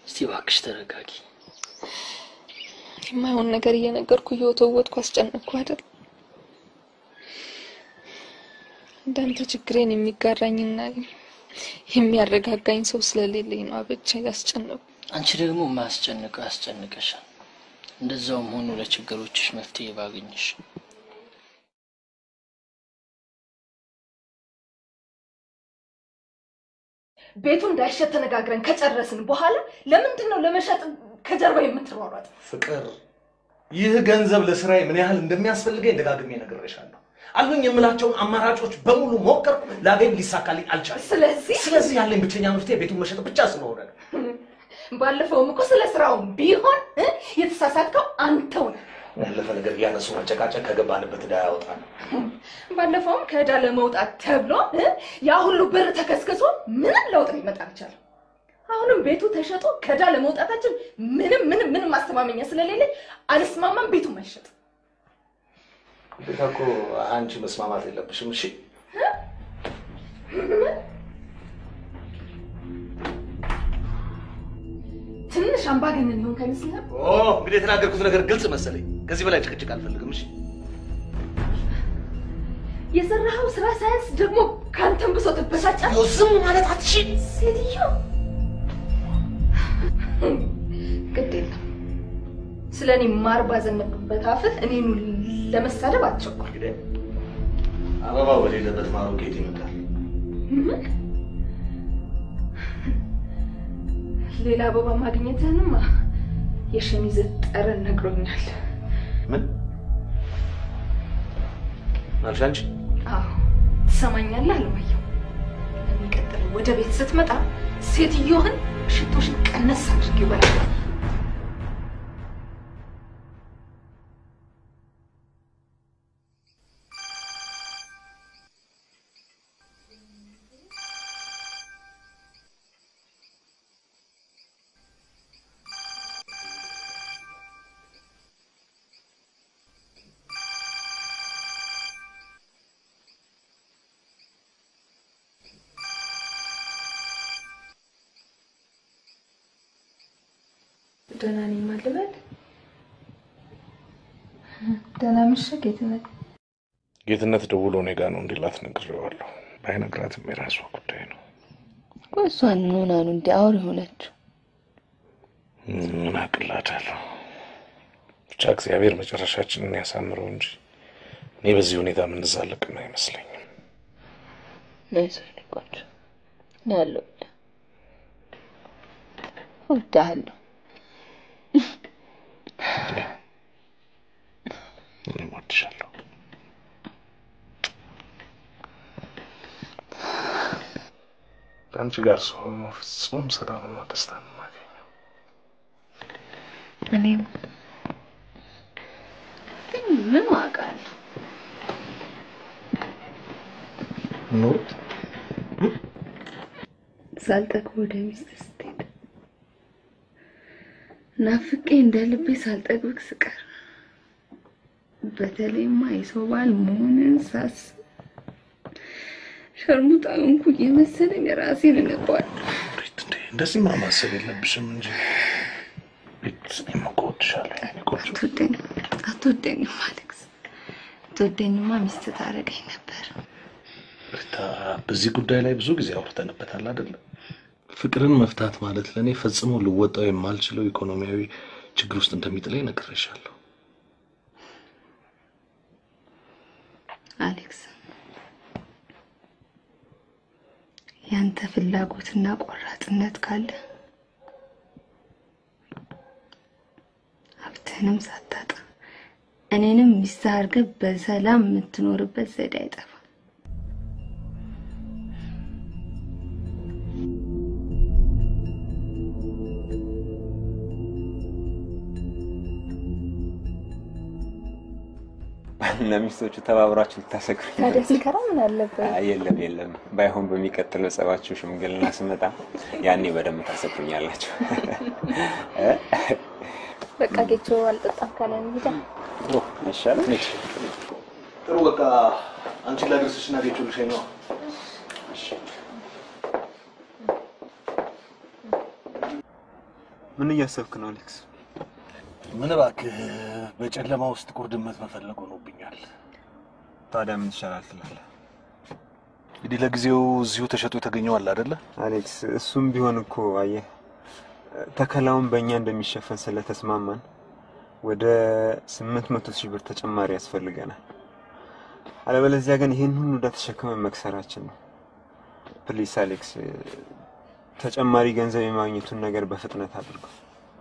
እስቲ እባክሽ ተረጋጊ። የማይሆን ነገር እየነገርኩ እየወተወትኩ አስጨነቅኩ አይደል? እንዳንተ ችግሬን የሚጋራኝና የሚያረጋጋኝ ሰው ስለሌለኝ ነው አበጀ ያስጨነቅኩ። አንቺ ደግሞ የማያስጨንቀው ያስጨንቀሻል። እንደዛውም ሆኖ ለችግሮችሽ መፍትሄ ባገኝሽ። ቤቱ እንዳይሸጥ ተነጋግረን ከጨረስን በኋላ ለምንድን ነው ለመሸጥ ከጀርባ የምትሯሯጥ? ፍቅር፣ ይህ ገንዘብ ለስራዬ ምን ያህል እንደሚያስፈልገኝ ደጋግሜ ነግሬሻለሁ። አሉኝ የምላቸውን አማራጮች በሙሉ ሞከርኩ፣ ላገኝ ሊሳካልኝ አልቻለም። ስለዚህ ያለኝ ብቸኛ መፍትሄ ቤቱን መሸጥ ብቻ ስለሆነ ነው። ባለፈውም እኮ ስለ ስራው ቢሆን የተሳሳትከው አንተው ነህ። ያለፈ ነገር እያነሱ መጨቃጨቅ ከገባንበት ዕዳ ያወጣል። ባለፈውም ከዕዳ ለመውጣት ተብሎ ያ ሁሉ ብር ተከስክሶ ምንም ለውጥ ሊመጣ አልቻለም። አሁንም ቤቱ ተሸጦ ከዕዳ ለመውጣታችን ምንም ምንም ምንም ማስተማመኛ ስለሌለ አልስማማም። ቤቱም አይሸጥም። ግዴታ እኮ አንቺ መስማማት የለብሽም። እሺ ትንሽ አምባገነን ይሆን አይመስልህም? ኦ እንግዲህ የተናገርኩት ነገር ግልጽ መሰለኝ። ከዚህ በላይ ጭቅጭቅ አልፈልግም። እሺ የሰራኸው ስራ ሳያንስ ደግሞ ካንተም ብሶ ትበሳጫለህ። ዝም ማለት አትችይም ሴትዮ። ግድ የለም ስለ እኔ ማር ባዘነብበት አፍህ እኔኑ ለመሳደብ አትቸኩል። አበባው በሌለበት ማሩ ከየት ይመጣል? ምን ሌላ አበባ ማግኘትህንማ የሸሚዝህ ጠረን ነግሮኛል። ምን አልሽ አንቺ? አዎ ትሰማኛለህ አለማየሁ፣ ለሚቀጥለው ወደ ቤት ስትመጣ ሴትዮህን ሽቶሽን ቀነስ አድርጊው በላት። ደህና ነኝ ማልበል። ደህና መሸህ ጌትነት። ጌትነት ደውሎ እኔ ጋ ነው እንዲላት ነግሬዋለሁ። ባይነግራትም የራሷ ጉዳይ ነው። ቆይ እሷን ምን ሆና ነው እንዲህ አውሬ ሆነችው? ምን አቅላታለሁ። ብቻ እግዚአብሔር መጨረሻችንን ያሳምረው እንጂ እኔ በዚህ ሁኔታ የምንዛለቅም አይመስለኝም። አይዞህ የእኔ ቆንጆ፣ እኔ አለሁልህ፣ እወድሃለሁ። እኔም እወድሻለሁ። ከአንቺ ጋር ስሆን ነው ፍጹም ሰላምና ደስታን የማገኘው። እኔም ግን ምን ዋጋ አለው? ኑሪት ሳልጠግብ ወደ ሚስት ስትሄድ ናፍቄ እንደ ልቤ ሳልጠግብክ ስቀር በተለይማ የሰው ባል መሆንን ሳስብ ሸርሙጣ እንኩ እየመሰለኝ ራሴን እንቀዋለሁ። ኑሪት እንዴ እንደዚህማ ማሰብ የለብሽም እንጂ ቤት እኔም እኮ እወድሻለሁ የኔ ቆንጆ። አትወደኝም አትወደኝም አሌክስ፣ ብትወደኝማ ሚስት ታደርገኝ ነበር። ሪታ በዚህ ጉዳይ ላይ ብዙ ጊዜ አውርተንበታል አይደለ? ፍቅርን መፍታት ማለት ለእኔ ፈጽሞ ልወጣው የማልችለው ኢኮኖሚያዊ ችግር ውስጥ እንደሚጥለኝ ነግሬሻለሁ። አሌክስ ያንተ ፍላጎትና ቆራጥነት ካለ ሀብትህንም ሳታጣ እኔንም ሚስት አድርገህ በሰላም የምትኖርበት ዘዴ አይጠፋም። ባልና ሚስቶቹ ተባብራችሁ ልታሰክሩኝ ነው። ታዲያ ሲከራ ምን አለበት? አይ የለም የለም፣ ባይሆን በሚቀጥለው ጸባችሁ ሽምግልና ስመጣ ያኔ በደንብ ታሰክሩኛላችሁ። በቃ ጌቾ አልጠጣም ካለ እንሂዳ። ጥሩ አይሻልም? ጥሩ በቃ አንቺን ላደርስሽና ጌቾ ልሸኝ ነው። ምን እያሰብክ ነው አሌክስ? ምን እባክህ በጨለማ ውስጥ ጥቁር ድመት መፈለግ ሆኖብኛል። ታዲያ ምን ይሻላል ትላለህ? እንግዲህ ለጊዜው እዚሁ ተሸጦ የተገኘው አለ አይደለ? አሌክስ እሱም ቢሆን እኮ አየህ ተከላውን በእኛ እንደሚሸፈን ስለተስማማን ወደ 800,000 ብር ተጨማሪ ያስፈልገናል። አለበለዚያ ግን ይህን ሁሉ ዕዳ ተሸክመን መክሰራችን ነው። Please አሌክስ ተጨማሪ ገንዘብ የማግኘቱን ነገር በፍጥነት አድርገው።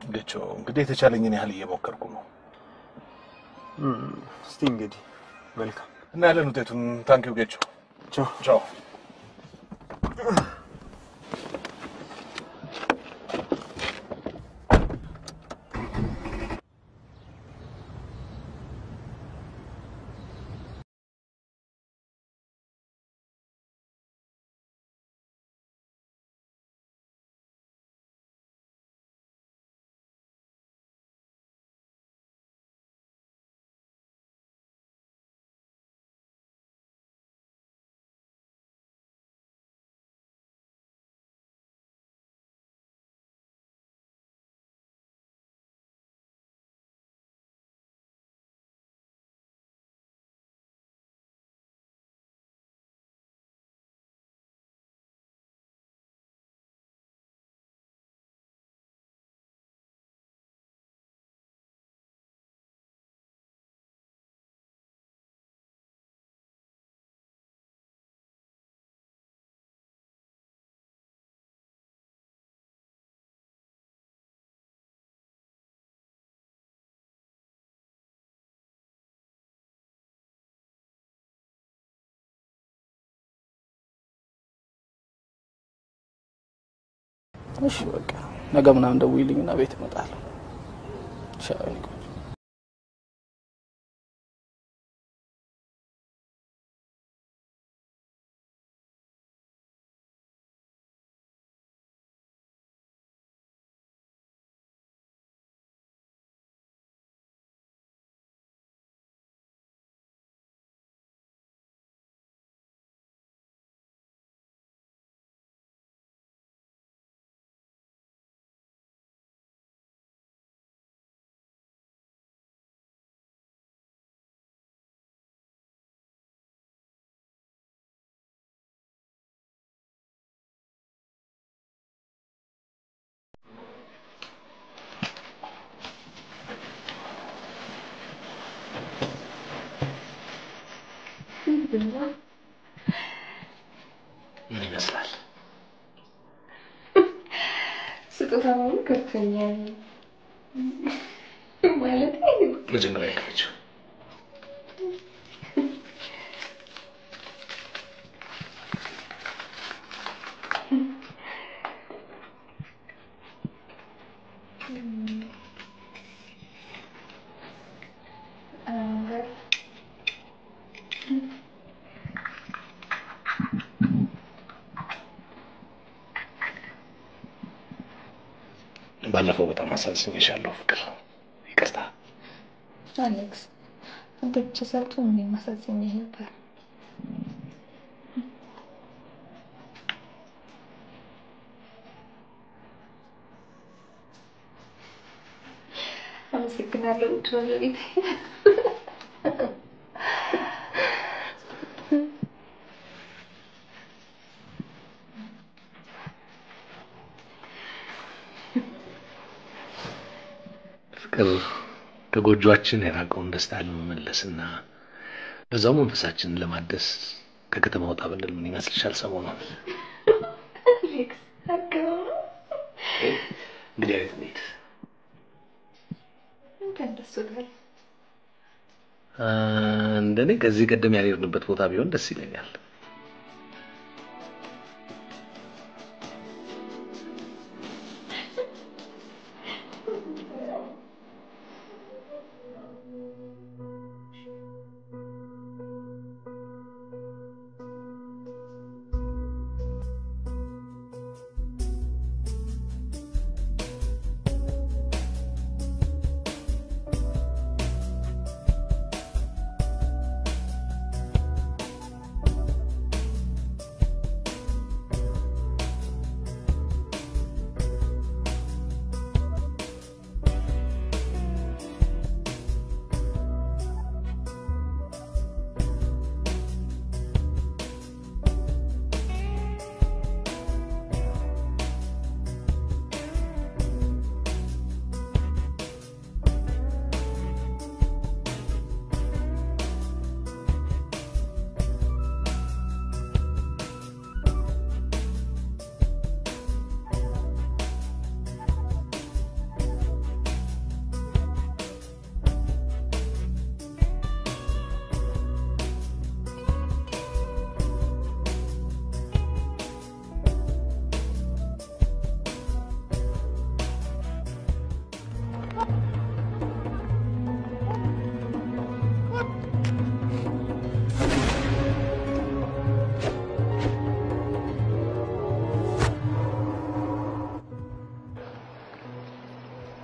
ጌቾ እንግዲህ የተቻለኝን ያህል እየሞከርኩ ነው። እስቲ እንግዲህ መልካም እናያለን ውጤቱን። Thank you ጌቾ። ቻው ቻው። እሺ በቃ ነገ ምናምን ደውዪልኝና ቤት እመጣለሁ። ቻው የኔ ቆንጆ። ምን ይመስላል? ስጦታ መሆኑ ከፍቶኛል ማለት መጀመሪያ ክፈችው። ባለፈው በጣም አሳዝኜሻለሁ ፍቅር፣ ይቅርታ። አሌክስ፣ አንተ ብቻ ሳትሆን እኔም አሳዝኜህ ነበር። አመሰግናለሁ ውድ ባለቤቴ። ፍቅር ከጎጆአችን የራቀውን ደስታ ለመመለስና በዛው መንፈሳችንን ለማደስ ከከተማ ወጣ ብንል ምን ይመስልሻል? ሰሞኑን አሌክስ አገባው ነው እንግዲህ አቤት እንሂድ። እንኳን ደስ ብሎሃል። እንደኔ ከዚህ ቀደም ያልሄድንበት ቦታ ቢሆን ደስ ይለኛል።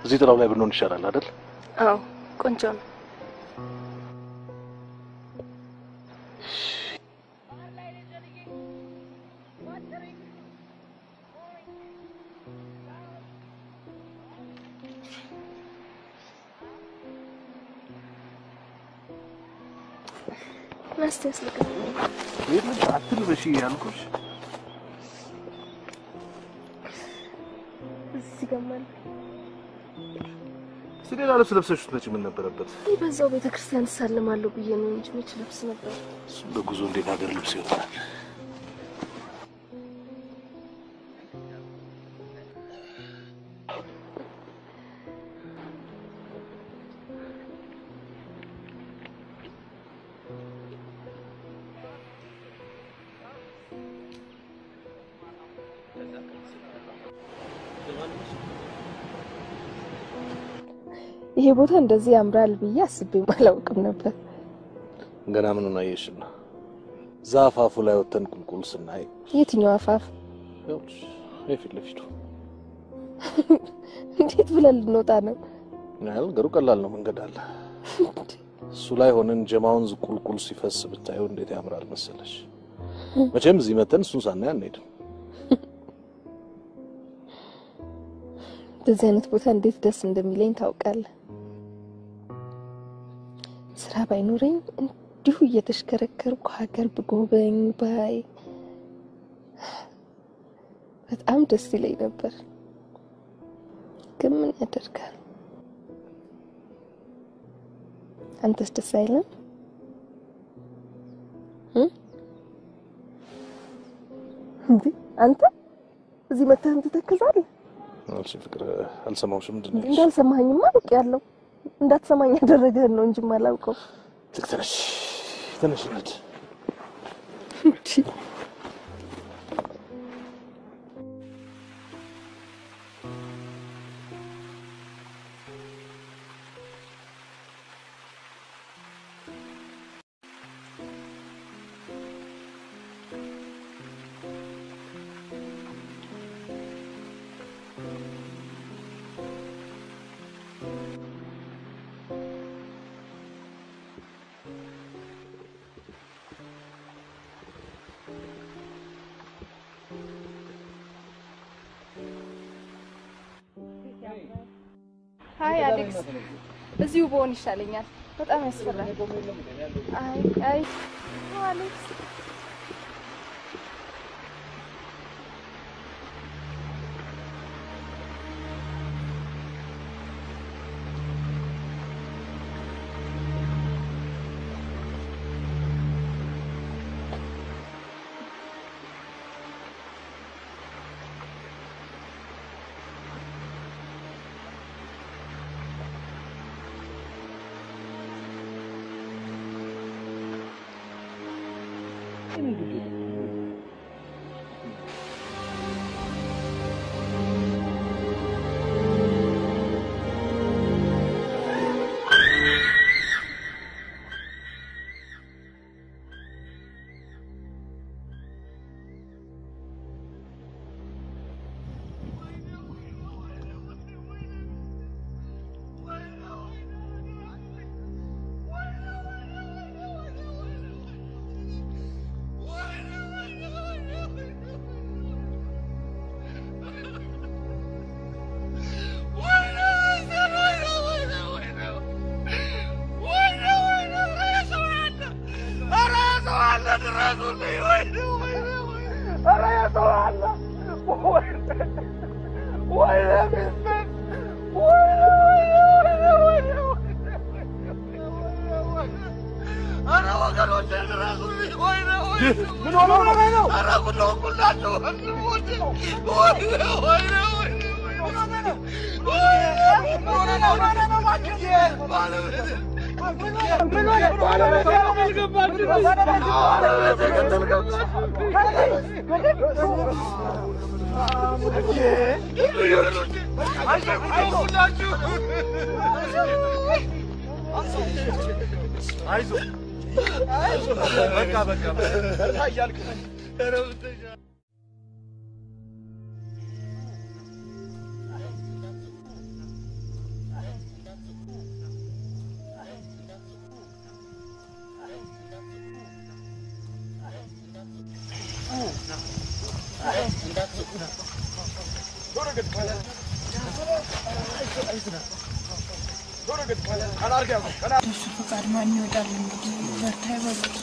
እዚህ ጥላው ላይ ብንሆን ይሻላል አይደል? አዎ ቆንጆ ነው። አትልበሺ ያልኩሽ እዚህ ጋር ሌላ ልብስ ለብሰሽ ስትመጪ ምን ነበረበት? በዛው ቤተክርስቲያን እሳለማለሁ ብዬ ነው እንጂ መች ልብስ ነበር። በጉዞ እንዴት ሀገር ልብስ ይወጣል? ይሄ ቦታ እንደዚህ ያምራል ብዬ አስቤም አላውቅም ነበር። ገና ምኑን አየሽና? ዛፍ አፉ ላይ ወተን ቁልቁል ስናይ። የትኛው አፋፍ? ይኸውልሽ የፊት ለፊቱ። እንዴት ብለን ልንወጣ ነው? ያው ነገሩ ቀላል ነው፣ መንገድ አለ። እሱ ላይ ሆነን ጀማውን ቁልቁል ሲፈስ ብታየው እንዴት ያምራል መሰለሽ። መቼም እዚህ መተን እሱን ሳናይ አንሄድም። በዚህ አይነት ቦታ እንዴት ደስ እንደሚለኝ ታውቃለህ። ስራ ባይኖረኝ እንዲሁ እየተሽከረከርኩ ሀገር ብጎበኝ ባይ በጣም ደስ ይለኝ ነበር። ግን ምን ያደርጋል። አንተስ ደስ አይልም? እንዴ አንተ እዚህ መተህ ትተክዛለህ? እሺ ፍቅር አልሰማሁሽም። ምንድን ነው እንዳልሰማኸኝማ አውቄያለሁ። እንዳትሰማኝ ያደረገህን ነው እንጂ የማላውቀው። ተነሽ ተነሽ እንሂድ። አይ አሌክስ፣ እዚሁ በሆን ይሻለኛል። በጣም ያስፈራል። አይ አይ አሌክስ። እሱ ፈቃድ ማን ይወጣል እንግዲህ በርታ ይበሉት።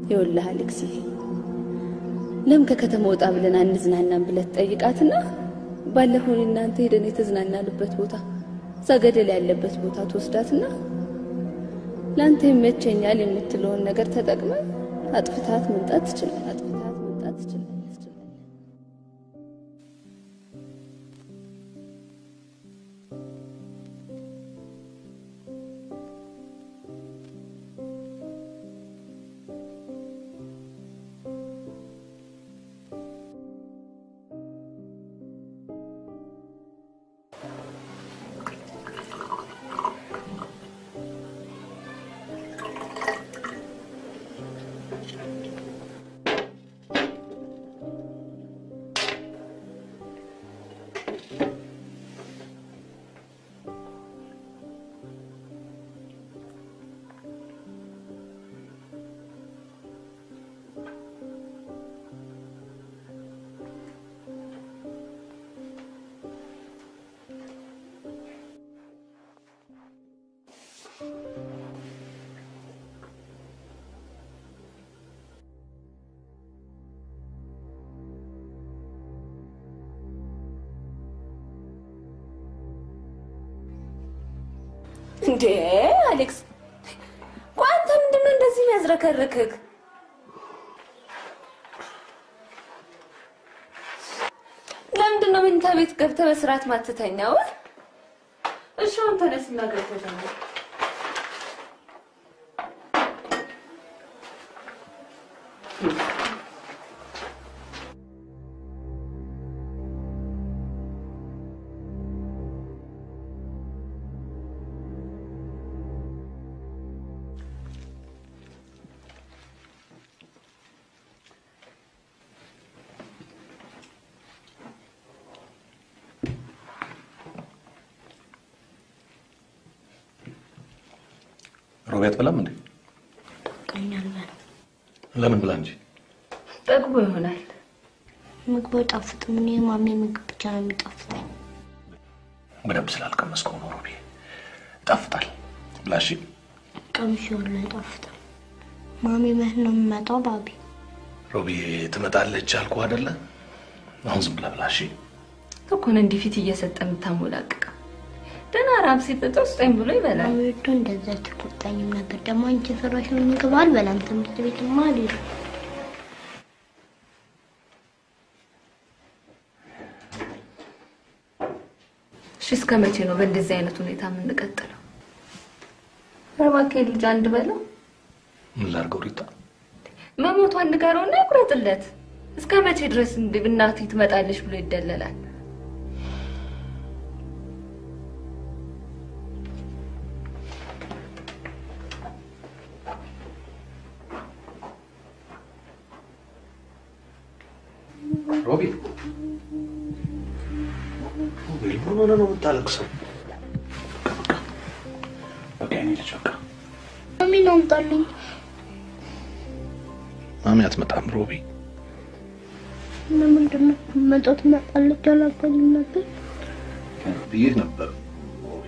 ይኸውልህ አሌክሲ፣ ለምን ከከተማ ወጣ ብለን አንዝናናም ብለህ ትጠይቃትና ባለፈው እናንተ ሄደን የተዝናናንበት ቦታ እዛ ገደል ያለበት ቦታ ትወስዳትና ለአንተ ይመቸኛል የምትለውን ነገር ተጠቅመህ አጥፍታት መምጣት ትችላለህ። አጥፍታት መምጣት ትችላለህ። እንዴ አሌክስ፣ ቆይ አንተ ምንድን ነው እንደዚህ የሚያዝረከርክህ? ለምንድን ነው መኝታ ቤት ገብተህ በስርዓት ማትተኛው? እሺ አሁን ተነስና ገብተህ ተኛ። ሮቢ አትበላም እንዴ? ለምን ብላ እንጂ ጠግቦ ይሆናል። ምግቡ አይጣፍጥም። እኔ ማሚ ምግብ ብቻ ነው የሚጣፍጠኝ። በደንብ ስላልቀመስከው ነው ሮቢ። ይጣፍጣል ብላ እሺ። ቀምሼዋለሁ፣ አይጣፍጥም። ማሚ መች ነው የምመጣው? ባቢ ሮቢ ትመጣለች አልኩህ አይደለ? አሁን ዝም ብላ ብላ እሺ። እኮ ነው እንዲህ ፊት እየሰጠ የምታሞላቅቀው። ደህና ራብ ሲፈጠው ስጠኝ ብሎ ይበላል። ማሚ እኮ እንደዛ አትቆጣኝም ነበር። ደግሞ አንቺ የሰራሽውን ምግብ አልበላም፣ ትምህርት ቤትማ አልሄድም። እሺ እስከ መቼ ነው በእንደዚህ አይነት ሁኔታ የምንቀጥለው? ኧረ እባክህ ልጅ አንድ በለው። ምን ላድርገው ሪታ? መሞቷን ንገረውና ይቁረጥለት። እስከ መቼ ድረስ እናቴ ትመጣለች ብሎ ይደለላል? ሮቢ ሮቤል ምን ሆነህ ነው የምታለቅሰው? በቃ በቃ የእኔ ልጅ በቃ። ማሚ ነው አምጣልኝ። ማሚ አትመጣም ሮቢ። ለምንድን ነው መጣ ትመጣለች አላልከኝም ነበር? ብዬሽ ነበር ሮቢ፣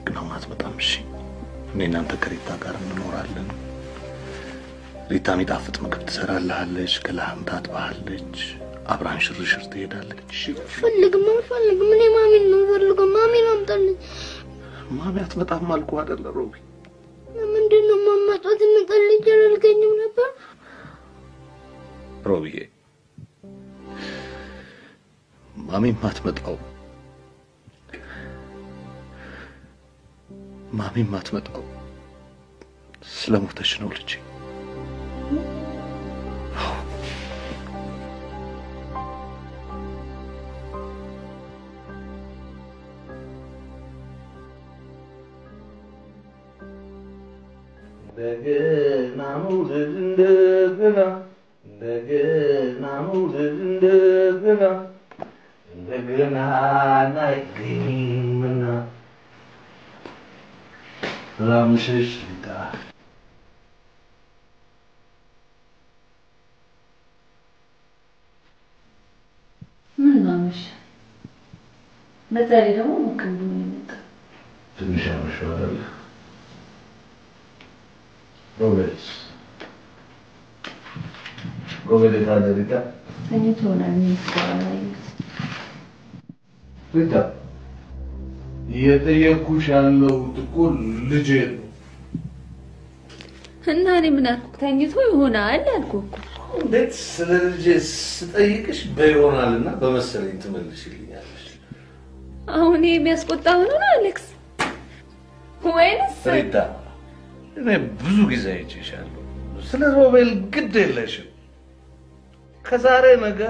ግን አሁን አትመጣም። እሺ እኔ እናንተ ከሪታ ጋር እንኖራለን። ሪታ የሚጣፍጥ ምግብ ትሰራልሃለች፣ ገላህን ታጥብሃለች፣ አብራን ሽርሽር ትሄዳለች። እሺ አልፈልግም አልፈልግም። እኔ ማሚን ነው የምፈልገው። ማሚን አምጣልኝ። ማሚ አትመጣም አልኩህ አይደለ ሮቢ? ለምንድን ነው የማመጣው? ትመጣለች አላልከኝም ነበር? ሮቢዬ ማሚ የማትመጣው ማሚ የማትመጣው ስለሞተች ነው ልጄ። እንደገና መውደድ እንደገና እንደገና መውደድ እንደገና እንደገና አይገኝምና። ሰላም ምሽሽ ሪታ። ምን ነው አመሸ? በዛ ላይ ደግሞ ሞቅ ብሎ ነው የመጣው። ትንሽ አመሸሁ አይደለ? ሮቤልስ ሮቤል የት አለ ሪታ? ተኝቶ ይሆናል። እኔ እስካሁን አላየሁትም። ሪታ እየጠየኩሽ ያለሁት እኮ ልጄ ነው። እና እኔ ምን አልኩህ? ተኝቶ ይሆናል አልኩህ እኮ። እንዴት ስለ ልጄ ስጠይቅሽ በይሆናልና በመሰለኝ ትመልሽልኛለሽ? አሁን ይሄ የሚያስቆጣ ሆኖ ነው አሌክስ? ወይንስ ሪታ እኔ ብዙ ጊዜ አይቼሻለሁ። ስለ ሮቤል ግድ የለሽም። ከዛሬ ነገ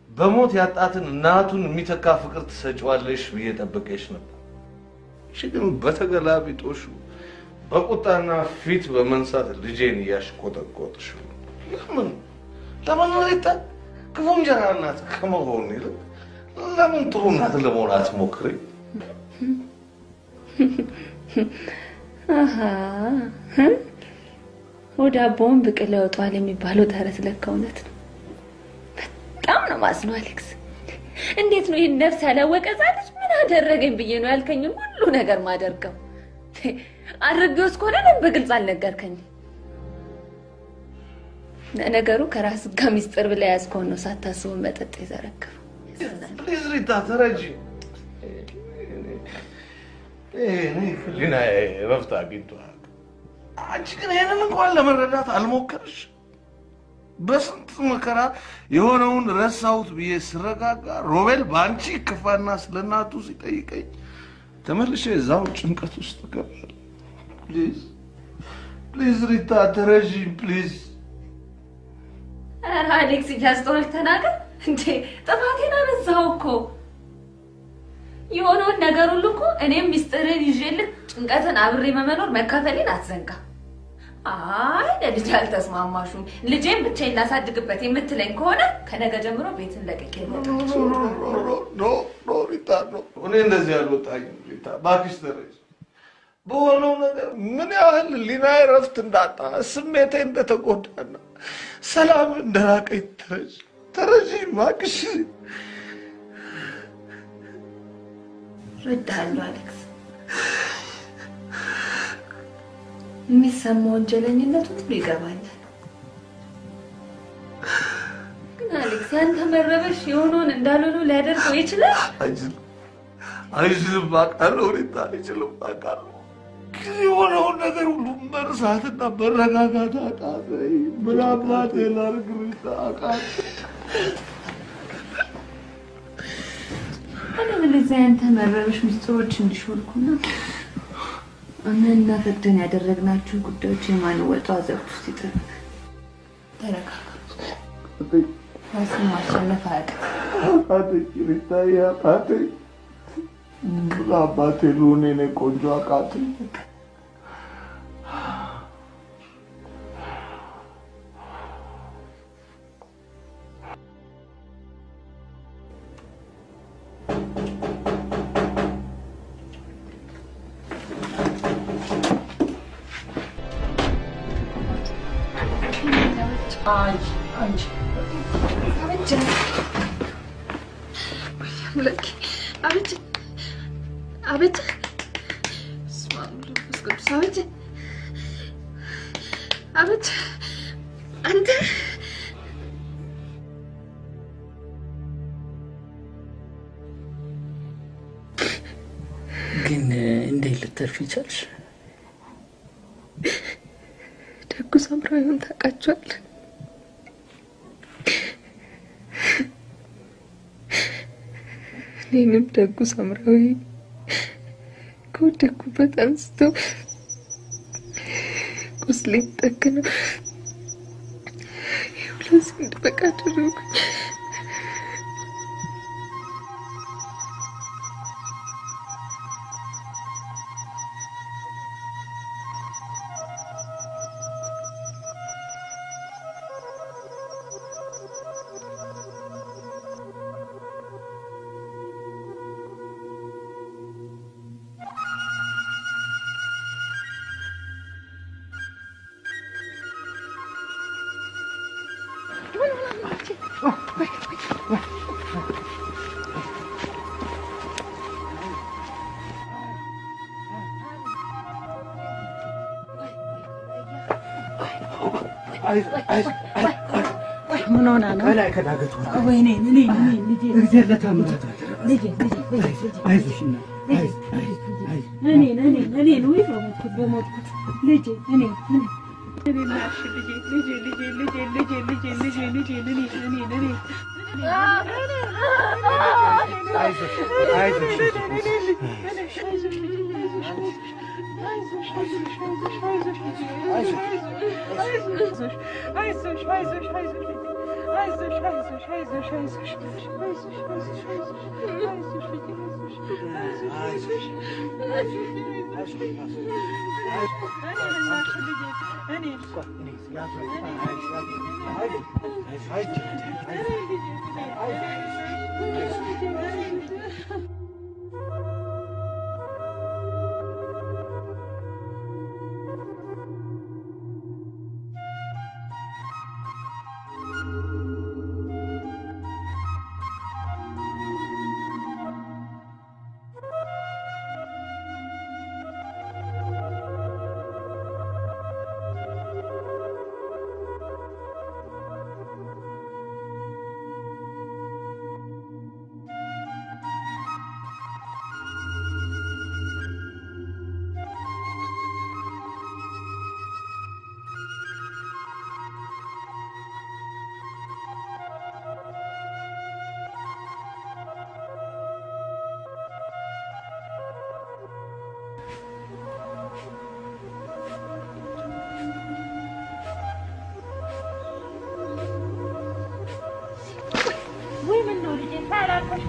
በሞት ያጣትን እናቱን የሚተካ ፍቅር ትሰጪዋለሽ ብዬ ጠብቄሽ ነበር። እሺ ግን በተገላቢጦሹ በቁጣና ፊት በመንሳት ልጄን እያሽቆጠቆጥሽ ነው። ለምን ለምን ሪታ ክፉ እንጀራ እናት ከመሆን ይልቅ ለምን ጥሩ እናት ለመሆን አትሞክሪ? አሃ ወደ አቦውን ብቅል ያወጣዋል የሚባለው ተረት ለካ እውነት ነው። በጣም ነው ማዝነው አሌክስ። እንዴት ነው ይህን ነፍስ ያላወቀ ሕፃን ልጅ ምን አደረገኝ ብዬ ነው ያልከኝን ሁሉ ነገር ማደርገው? አድርጌው እስከሆነ ለምን በግልጽ አልነገርከኝም? ነገሩ ከራስ ጋር ሚስጥር ብለህ ያዝከውን ነው ሳታስበው መጠጥ የዘረገፈው። please ሪታ ተረጂ። እኔ ህሊናዬ እረፍት አግኝቷል። አንቺ ግን ይሄንን እንኳን ለመረዳት አልሞከርሽ። በስንት መከራ የሆነውን ረሳሁት ብዬ ስረጋጋ ሮቤል በአንቺ ክፋና ስለናቱ ሲጠይቀኝ ተመልሼ እዛው ጭንቀት ውስጥ እገባለሁ። Please please ሪታ ተረጂኝ please። ኧረ አሌክስ እያስተዋልክ ተናገር እንዴ! ጥፋቴን አበዛኸው እኮ። የሆነውን ነገር ሁሉ እኮ እኔም ሚስጥርህን ይዤልህ ጭንቀትን አብሬ መመኖር መካፈሌን አትዘንጋ። አይ ለልጅ አልተስማማሹም፣ ልጄን ብቻዬን ላሳድግበት የምትለኝ ከሆነ ከነገ ጀምሮ ቤትን ለቅቄ እወጣለሁ። No no ሪታ no፣ እኔ እንደዚህ አልወጣኝም ሪታ፣ እባክሽ ተረጂ። በሆነው ነገር ምን ያህል ህሊናዬ እረፍት እንዳጣ ስሜቴ እንደተጎዳና ሰላም እንደራቀኝ ተረጂ፣ ተረጂ እባክሽ። እወድሃለሁ አሌክስ። የሚሰማው ወንጀለኝነት ሁሉ ይገባኛል። ግን አሌክስ ያንተ መረበሽ የሆነውን እንዳልሆነ ሊያደርገው ይችላል? አይችልም፣ አይችልም፣ አውቃለሁ ሪታ፣ አይችልም፣ አውቃለሁ። ግን የሆነውን ነገር ሁሉ መርሳትና መረጋጋት አቃተኝ። ምን አባቴ ላድርግ ሪታ፣ አቃተኝ። አለበለዚያ ያንተ መረበሽ ሚስጥሮች እንዲሾልኩና እምንና ፈቅደን ያደረግናቸው ጉዳዮች የማንወጣው አዘቅት ውስጥ ይጥሉናል። ተረጋጋ። ራስን ማሸነፍ አያቅትም። አቃተኝ ሪታዬ፣ አቃተኝ። ምን አባቴ ልሁን የእኔ ቆንጆ፣ አቃተኝ። አበጀ፣ በስመ አብ ወወልድ ወመንፈስ ቅዱስ። አበጀ፣ አበጀ፣ አንተ ግን እንዴት ልትተርፊ ቻልሽ? ደጉ ሳምራዊውን ታውቃቸዋለህ? እኔንም ደጉ ሳምራዊ ከወደኩበት አንስቶ ቁስሌን ጠግነው ይኸው ለዚህ እንድበቃ አደረጉኝ። ምን ሆና ነው? ከላይ ከዳገቱ ወይኔ እኔ ልጄ እግዚአብሔር ለታምራት ልጄ አይዞሽ እናት እኔን እኔን እኔን ውይ በሞትኩት በሞትኩት ልጄ እኔን እኔን እኔ እናትሽ ልጄ ልጄ ልጄ ልጄ ልጄ ልጄ ልጄ ልጄ እኔ እኔ እኔ አይዞሽ አይዞሽ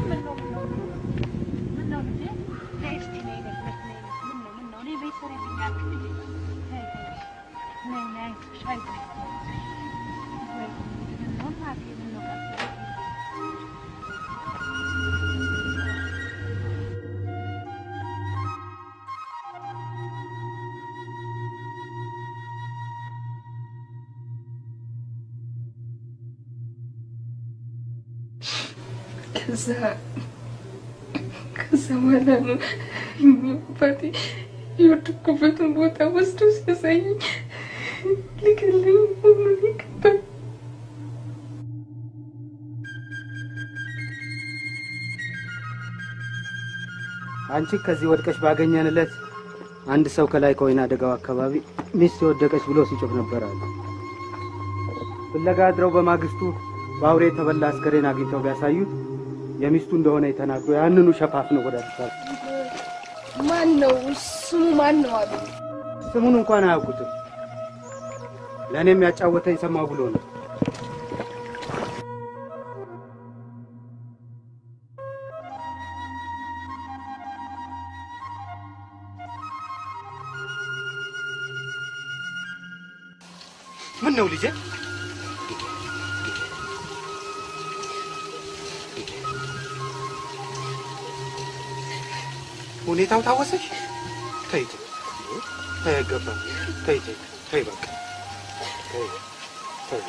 ምነው ምነው ምነው ልጄ? ነይ እስኪ ነይ ነይ ነይ። ምነው ምነው? ነይ በይ ስሪልኝ አልክ ልጄ። ነይ ነይ ነይ፣ አይዞሽ አይዞሽ። ወይ ምነው እናቴ ምነው ቀበረች? ከዛ በኋላ ነው አባቴ የወደኩበትን ቦታ ወስዶ ሲያሳየኝ ሊገለኝ መሆኑን የገባኝ። አንቺ ከዚህ ወድቀሽ ባገኘንለት አንድ ሰው ከላይ ከወይና ደጋው አካባቢ ሚስት የወደቀች ብሎ ሲጮህ ነበር አሉ። ፍለጋ አድረው በማግስቱ በአውሬ የተበላ አስከሬን አግኝተው ቢያሳዩት የሚስቱ እንደሆነ የተናግሮ ያንኑ ሸፋፍነው ወደ አዲስ አበባ። ማን ነው ስሙ? ማን ነው አሉ? ስሙን እንኳን አያውቁትም። ለእኔም ያጫወተኝ ሰማው ብሎ ነው። ምን ነው ልጄ? ሁኔታው ታወሰሽ? ተይ ተይ ተይ፣ አይገባም። ተይ ተይ ተይ፣ በቃ ተይ ተይ።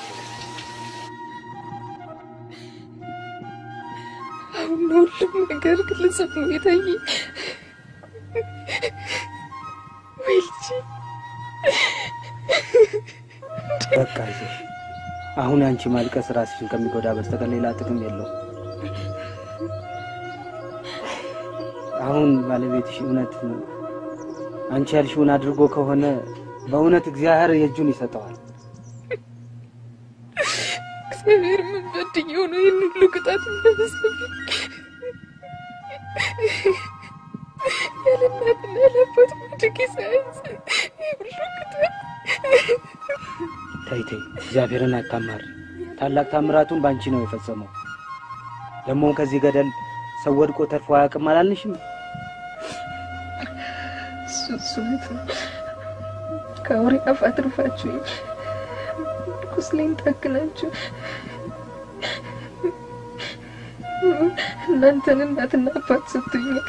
አሁን ሁሉም ነገር ግልጽ ነው የታየኝ። ወይ ልጄ፣ በቃ አይዞሽ። አሁን አንቺ ማልቀስ ራስሽን ከሚጎዳ በስተቀር ሌላ ጥቅም የለውም። አሁን ባለቤትሽ እውነት አንቺ ያልሽውን አድርጎ ከሆነ በእውነት እግዚአብሔር የእጁን ይሰጠዋል። እግዚአብሔር ምን በድዬው ነው ይህን ሁሉ ቅጣት የሚያበዛብኝ? ያለ እናትና ያለ አባት ማደጌ ሳያንስ ይህ ሁሉ ቅጣት። ተይ ተይ፣ እግዚአብሔርን አታማሪ። ታላቅ ታምራቱን በአንቺ ነው የፈጸመው። ደግሞም ከዚህ ገደል ሰው ወድቆ ተርፎ አያውቅም አላልንሽም? እሱ እውነት ነው። ከአውሬ አፍ አትርፋችሁኝ፣ ቁስሌን ጠግናችሁ እናንተን እናትና አባት ሰጥቶኛል።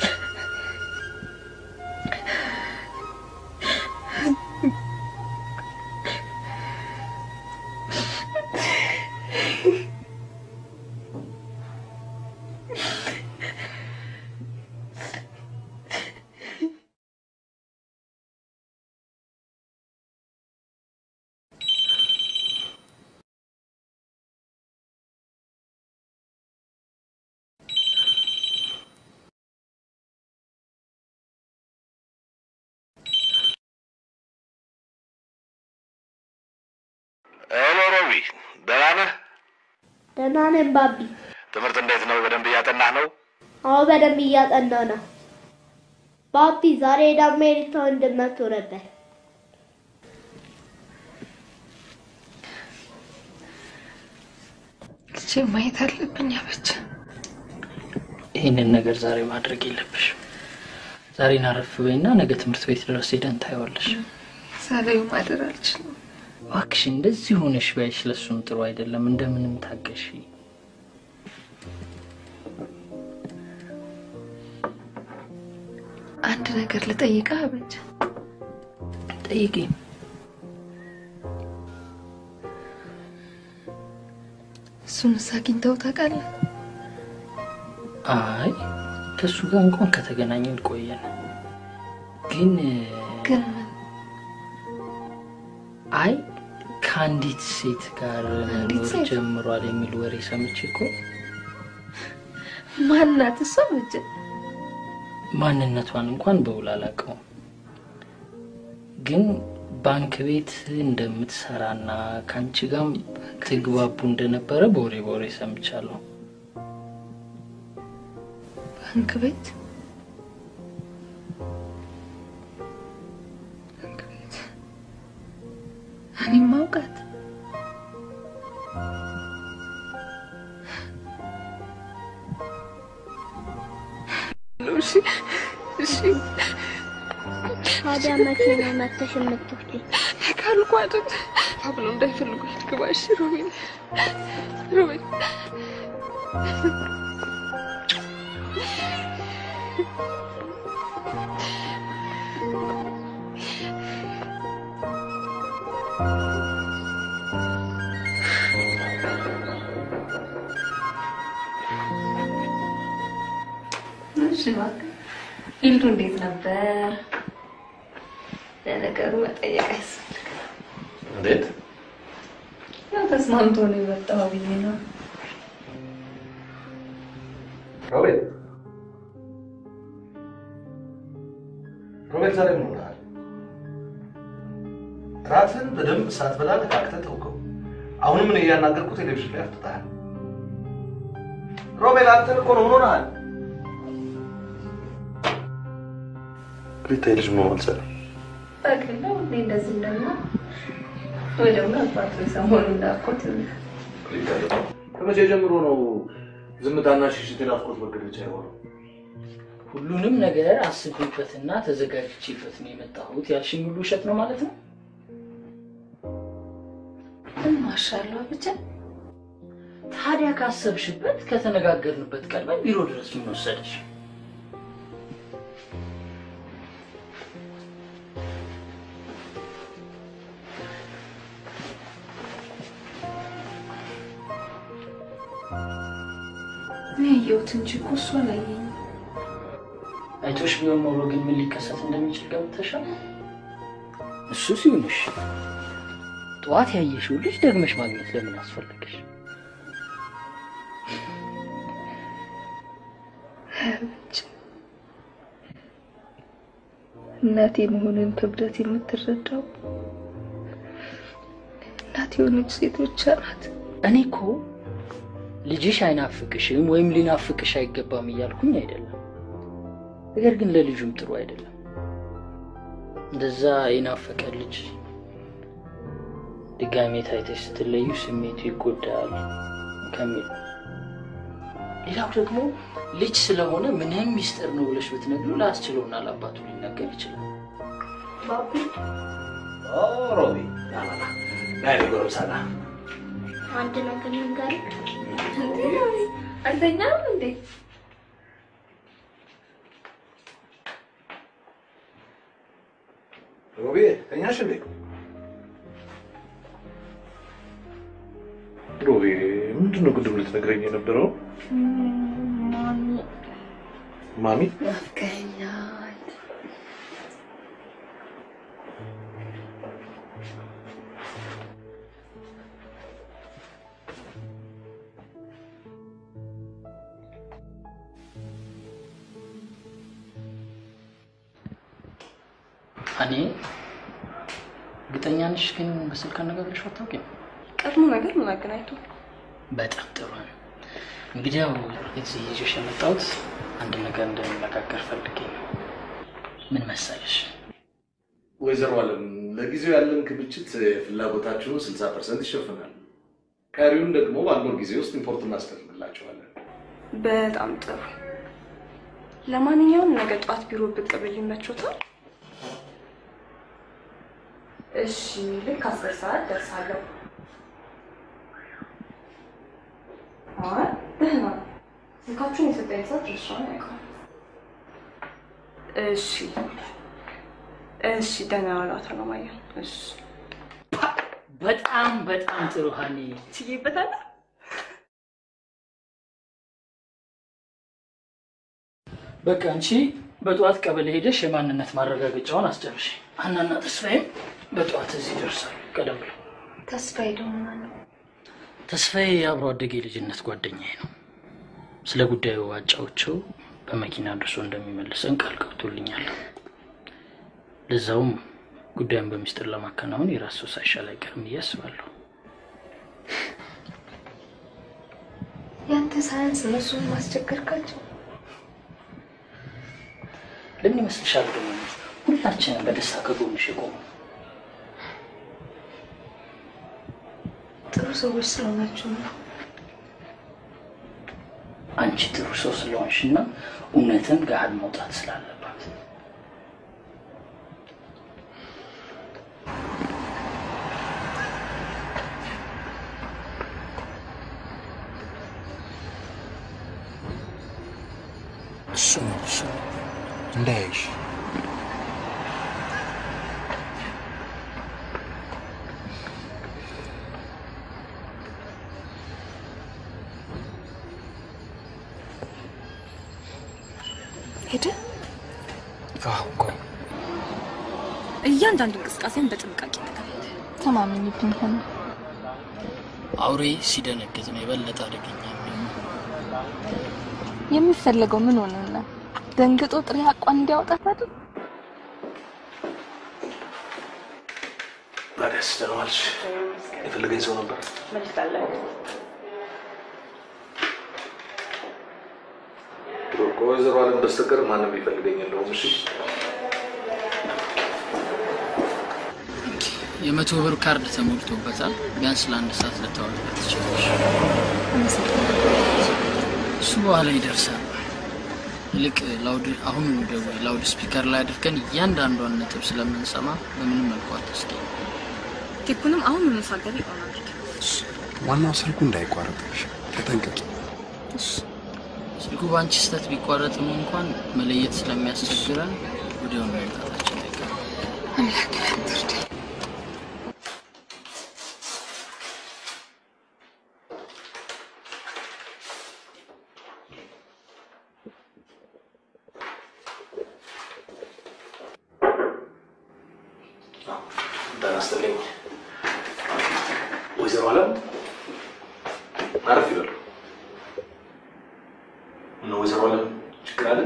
Hello ሮቢ፣ ደህና ነህ? ደህና ነኝ ባቢ። ትምህርት እንዴት ነው? በደንብ እያጠናህ ነው? አዎ በደንብ እያጠናሁ ነው። ባቢ ዛሬ ደግሞ የሪታ ወንድም መጥቶ ነበር። ልጄ ማየት አለብኝ አበጀ። ይህንን ነገር ዛሬ ማድረግ የለብሽም። ዛሬን አረፍ በይና ነገ ትምህርት ቤት ድረስ ሄደን ታይዋለሽ። ሳላዩ ማደር አልችልም። እባክሽ እንደዚህ ሆነሽ ባይሽ ለሱም ጥሩ አይደለም። እንደምንም ታገሺ። አንድ ነገር ልጠይቅህ አበጀ። ጠይቂ። እሱንስ አግኝተኸው ታውቃለህ? አይ ከእሱ ጋር እንኳን ከተገናኘን ቆየን። ግን ግን ምን? አይ ከአንዲት ሴት ጋር መኖር ጀምሯል የሚል ወሬ ሰምቼ እኮ። ማናት እሷ? አበጀ ማንነቷን እንኳን በውል አላውቀውም፣ ግን ባንክ ቤት እንደምትሰራና ከአንቺ ጋርም ትግባቡ እንደነበረ በወሬ በወሬ ሰምቻለሁ። ባንክ ቤት? ባንክ ቤት እኔም አውቃት። እመጣለሁ። እሺ እሺ። ታዲያ መቼ ነው መተሽ የምትወስጂኝ? ካልኩ አይደል ብሎ እንዳይፈልጉ ግባ። እሺ ሮቤል፣ ሮቤል እሺ እባክህ field ኡ እንዴት ነበር? ለነገሩ መጠየቅ አያስፈልግም። እንዴት? ያው ተስማምቶ ነው የመጣው ብዬ ነው። ሮቤል ሮቤል፣ ዛሬ ምን ሆነሃል? ራትህን በደንብ ሳትበላ ነካክተህ ተውከው። አሁንም እኔ እያናገርኩህ ቴሌቪዥን ላይ አፍጥጠሃል። ሮቤል አንተን እኮ ነው። ምን ሆነሃል? ሪታ ልጅ ምን ሆኗል ዛሬ? ታውቃለህ ሁሌ እንደዚህ እንደሚሆን ወይ ደግሞ አባቱ ሰሞኑን ናፍቆት ይሆናል። ከመቼ ጀምሮ ነው ዝምታና ሽሽት የናፍቆት መገለጫ የሆነው? ሁሉንም ነገር አስቤበትና ተዘጋጅቼበት ነው የመጣሁት ያልሽኝ ሁሉ ውሸት ነው ማለት ነው? ማሻአላህ ብቻ። ታዲያ ካሰብሽበት ከተነጋገርንበት ቀድመን ቢሮ ድረስ ምን ወሰደሽ? እኔ አየሁት እንጂ እኮ እሱ አላየኝም። አይቶሽ ቢሆን ኖሮ ግን ምን ሊከሰት እንደሚችል ገምተሻል? እሱ ሲሆንሽ ጠዋት ያየሽው ልጅ ደግመሽ ማግኘት ለምን አስፈለገሽ? እናቴ መሆንን ክብደት የምትረዳው እናቴ የሆነች ሴት ብቻ ናት። እኔ እኮ ልጅሽ አይናፍቅሽም ወይም ሊናፍቅሽ አይገባም እያልኩኝ አይደለም። ነገር ግን ለልጁም ጥሩ አይደለም። እንደዛ የናፈቀ ልጅ ድጋሜ ታይተሽ ስትለዩ ስሜቱ ይጎዳል ከሚል፣ ሌላው ደግሞ ልጅ ስለሆነ ምንም ሚስጥር ነው ብለሽ ብትነግሪው ላስችለውና ለአባቱ ሊናገር ይችላል። ባቢ ሮቢ ና ና ና የኔ ጎረምሳ ና። አንድ ነገር ልንገርህ። እንዴ አልተኛም እንዴ? ሮቢ ተኛሽ እንዴ? ሮቢ ምንድን ነው ቅድም ልትነግረኝ የነበረው? ማሚ ማሚ ናፍቀኸኛል። እኔ እርግጠኛ ነሽ ግን በስልክ አነጋግረሽ አታውቂም? ቀድሞ ነገር ምን አገናኝቶ? በጣም ጥሩ ነው። እንግዲህ ያው እዚህ ይዤሽ የመጣሁት አንድ ነገር እንደምነጋገር ፈልጌ ነው። ምን መሰለሽ ወይዘሮ አለም፣ ለጊዜው ያለን ክምችት ፍላጎታችሁን 60% ይሸፍናል። ቀሪውን ደግሞ በአንድ ወር ጊዜ ውስጥ import እናስደርግላችኋለን። በጣም ጥሩ። ለማንኛውም ነገ ጠዋት ቢሮ ብቅ ብል ይመቾታል? እሺ፣ ልክ 10 ሰዓት ደርሳለሁ። አይ ደህና፣ ስልካችሁን የሰጠኝ ሰው ድርሻውን ያውቃል። እሺ እሺ፣ ደህና ዋሉ አቶ አለማየሁ። እሺ፣ በጣም በጣም ጥሩ ሀኒ፣ ችዬበታለሁ። በቃ አንቺ በጠዋት ቀበሌ ሄደሽ የማንነት ማረጋገጫውን አስጨርሽ። ሀናና ተስፋዬም በጠዋት እዚህ ይደርሳሉ ቀደም ብለው። ተስፋዬ ደግሞ ማነው? ተስፋዬ የአብሮ አደጌ የልጅነት ጓደኛዬ ነው። ስለ ጉዳዩ አጫውቼው በመኪና ደርሶ እንደሚመልሰን ቃል ገብቶልኛል። ለዛውም ጉዳዩን በሚስጥር ለማከናወን የራስ ሰው ሳይሻል አይቀርም ብዬ አስባለሁ። ያንተ ሳያንስ እነሱን ማስቸገርካቸው። ለምን ይመስልሻል ደግሞ ሁላችንም በደስታ ከጎንሽ የቆመው? ጥሩ ሰዎች ስለሆናችሁ ነው። አንቺ ጥሩ ሰው ስለሆንሽና እውነትን ገሃድ መውጣት ስላለባት። እሱ ነው እሱ እንዳያይሽ። ሄደ? አዎ። ቆይ እያንዳንዱ እንቅስቃሴን በጥንቃቄ ተከታተል። ተማመኝብኝ ሆነ። አውሬ ሲደነግጥ ነው የበለጠ አደገኛ የሚሆነው። የሚፈለገው ምን ሆነና ደንግጦ ጥሬ አቋን እንዲያወጣት አይደል? ታዲያስ ደህና ዋልሽ? የፈለገኝ ሰው ነበር? ከወይዘሮ አለም በስተቀር ማንም ቢፈልገኝ የለውም። እሺ። የ100 ብር ካርድ ተሞልቶበታል። ቢያንስ ለአንድ ሰዓት ልታወሪበት ትችላለሽ። እሱ በኋላ ይደርሳል። ይልቅ loud አሁን ደውይ። Loud speaker ላይ አድርገን እያንዳንዷን ነጥብ ስለምንሰማ በምንም መልኩ አትስጊ። ቴፑንም አሁን ምን ሳገር ይሆናል። ዋናው ስልኩ እንዳይቋረጥብሽ ተጠንቀቂ። ስልኩ በአንቺ ስህተት ቢቋረጥም እንኳን መለየት ስለሚያስቸግረን ወዲያውኑ መምጣታችን አይቀርም። አምላክ አንተ እርዳኝ። ጤና ይስጥልኝ ወይዘሮ አለም፣ አረፍ ይበሉ። ምነው ወይዘሮ አለም ችግር አለ?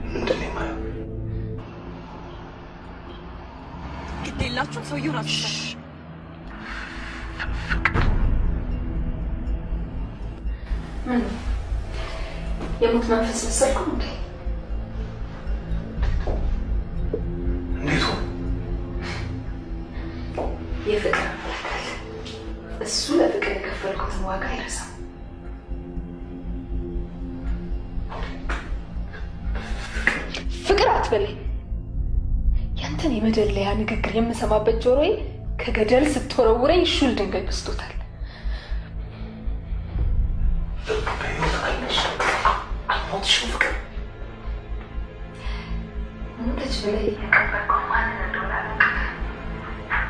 ምንድን ነው የማየው? ግድ የላችሁም፣ ሰውየው ራሱ ምን የሞት መንፈስ መሰልኩ እንዴ? እንዴት ሆነ? የፍቅር አምላክ አለ። እሱ ለፍቅር የከፈልኩትን ዋጋ አይረሳም። ፍቅር አትበለኝ። ያንተን የመደለያ ንግግር የምሰማበት ጆሮዬ ከገደል ስትወረውረኝ ሹል ድንጋይ በስቶታል። በህይወት አለሽ አልሞትሽም ፍቅር። ሞተች ብለህ የቀበርከው ማንን እንደሆነ አላውቅም።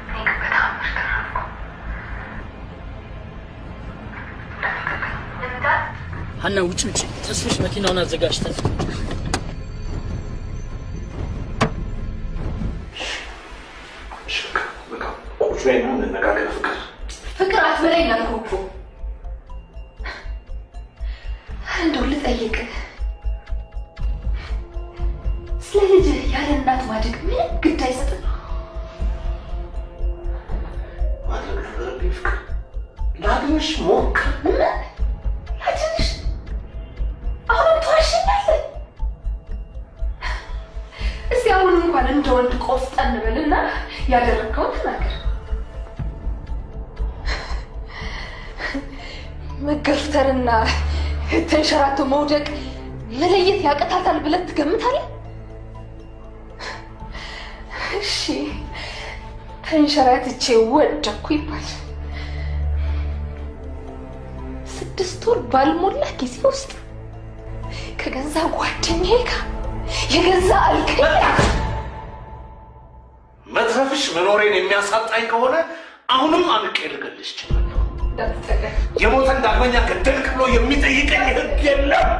እኔ ግን በተአምር ተረፍኩ። ሀና ውጭ ውጭ! ተስፍሽ መኪናውን አዘጋጅተን ቁጭ በይና እንነጋገር ፍቅር። ፍቅር አትበለኝ አልኩህ እኮ። እንደው ልጠይቅህ፣ ስለ ልጅህ ያለ እናት ማደግ ምንም ግድ አይሰጥም? ማድረግ ነበረብኝ ፍቅር። ላድንሽ ሞክር። ምን ላድንሽ? አሁንም ትዋሸኛለህ? እስቲ አሁን እንኳን እንደ ወንድ ቆፍጠን በልና ያደረግከውን ተናገር። መገፍተርና ተንሸራቶ መውደቅ መለየት ያቅታታል ብለህ ትገምታለህ? እሺ ተንሸራትቼ ወደኩ ይባል። 6 ወር ባልሞላ ጊዜ ውስጥ ከገዛ ጓደኛዬ ጋር የገዛ አልከኝ። መትረፍሽ መኖሬን የሚያሳጣኝ ከሆነ አሁንም አንቄ ልገልሽ እችላለሁ። የሞተን ዳግመኛ ገደልክ ብሎ የሚጠይቀኝ ሕግ የለም።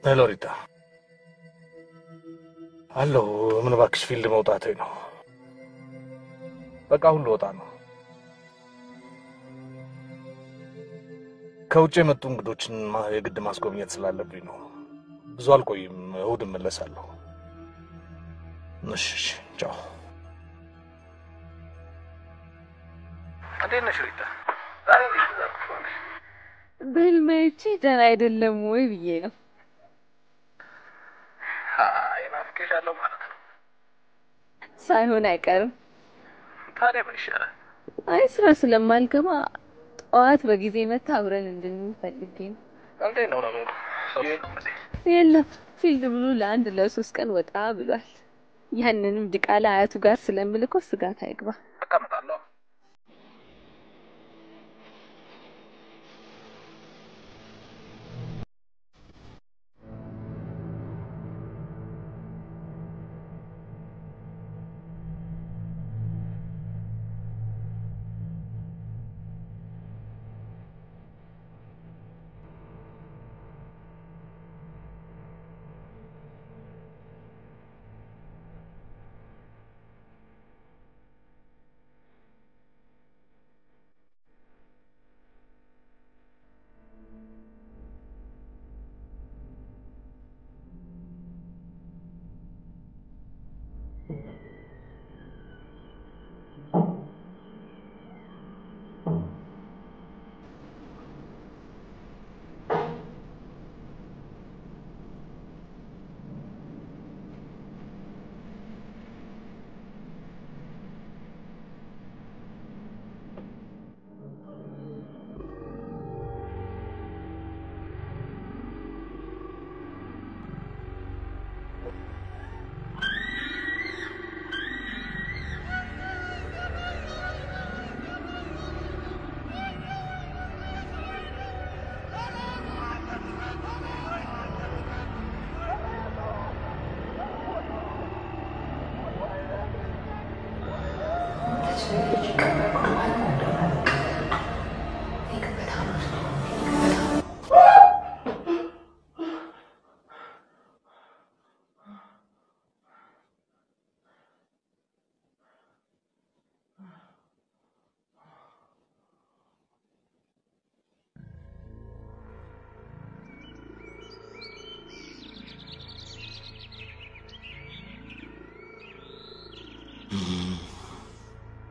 Hello ሪታ፣ አለሁ። ምን እባክሽ field መውጣቴ ነው። በቃ አሁን ልወጣ ነው። ከውጭ የመጡ እንግዶችን የግድ ማስጎብኘት ስላለብኝ ነው። ብዙ አልቆይም፣ እሑድ እመለሳለሁ። እሺ፣ ቻው። እንዴት ነሽ ሪታ? ዛሬ እንዴት ተዛርኩሽ? በህልሜ አይቼ ደህና አይደለም ወይ ብዬ ነው። አይ ናፍቄሻለሁ ማለት ነው። ሳይሆን አይቀርም። ታዲያ ምን ይሻላል? አይ ስራ ስለማልገባ ጠዋት በጊዜ መታ አብረን እንድንውል ፈልጌ ነው። እንዴት ነው ነገሩ? የለም field ብሎ ለአንድ ለሶስት ቀን ወጣ ብሏል። ያንንም ድቃላ አያቱ ጋር ስለምልኮ ስጋት አይግባ። እቀመጣለሁ።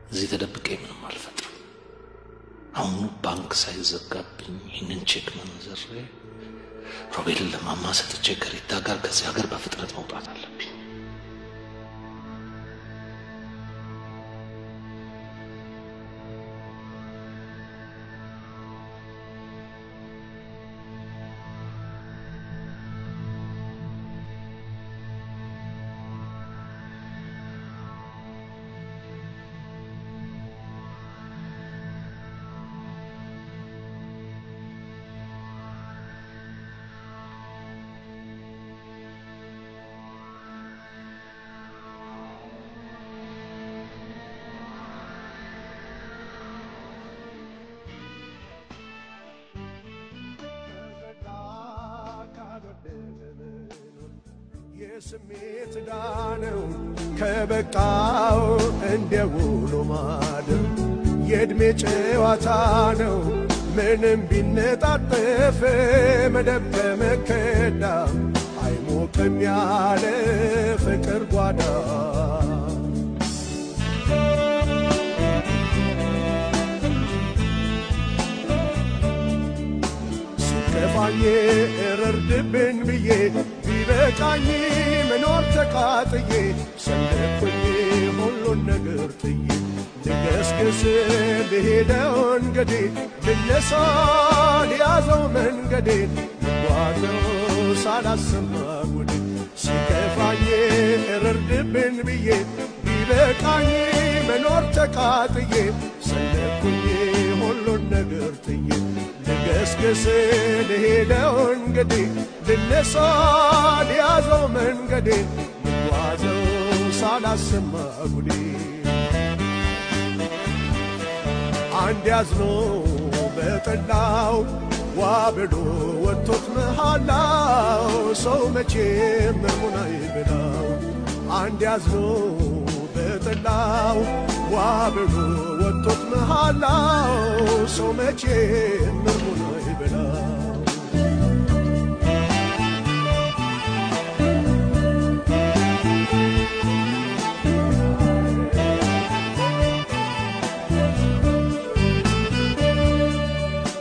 እዚህ ተደብቄ ምንም አልፈጥርም። አሁኑ ባንክ ሳይዘጋብኝ ይህንን ቼክ መንዝሬ ሮቤልን ለማማ ሰጥቼ ከሪታ ጋር ከዚህ ሀገር በፍጥነት መውጣት አለብኝ። የስሜት ዳነው ከበቃው እንደ ውሎ ማደር የእድሜ ጨዋታ ነው ምንም ቢነጣጠፍ መደብ ከመከዳ አይሞቅም ያለ ፍቅር ጓዳ። ሲከፋኝ እረርድብን ብዬ ቢበቃኝ መኖር ተቃጥዬ ሰነፍኩኝ ሁሉን ነገር ጥዬ ልገስግስ ልሄደው እንግዲህ ልነሳ ልያዘው መንገዴን ልጓዘው ሳላሰማ ጉዴ። ሲከፋኝ እረርድብን ብዬ ቢበቃኝ መኖር ተቃጥዬ ሰነፍኩኝ ሁሉን ነገር ጥዬ ልገስግስ ልሄደው እንግዲህ ልነሳ ልያዘው መንገዴን ልጓዘው ሳላሰማ ጉዴ። አንድ ያዝኖ በጠላው ዋ ብሎ ወጥቶት መሃላው ሰው መቼም እርሙን አይበላው። አንድ ያዝኖ በጠላው ዋ ብሎ ወጥቶት መሃላው ሰው መቼም እርሙን አይበላው።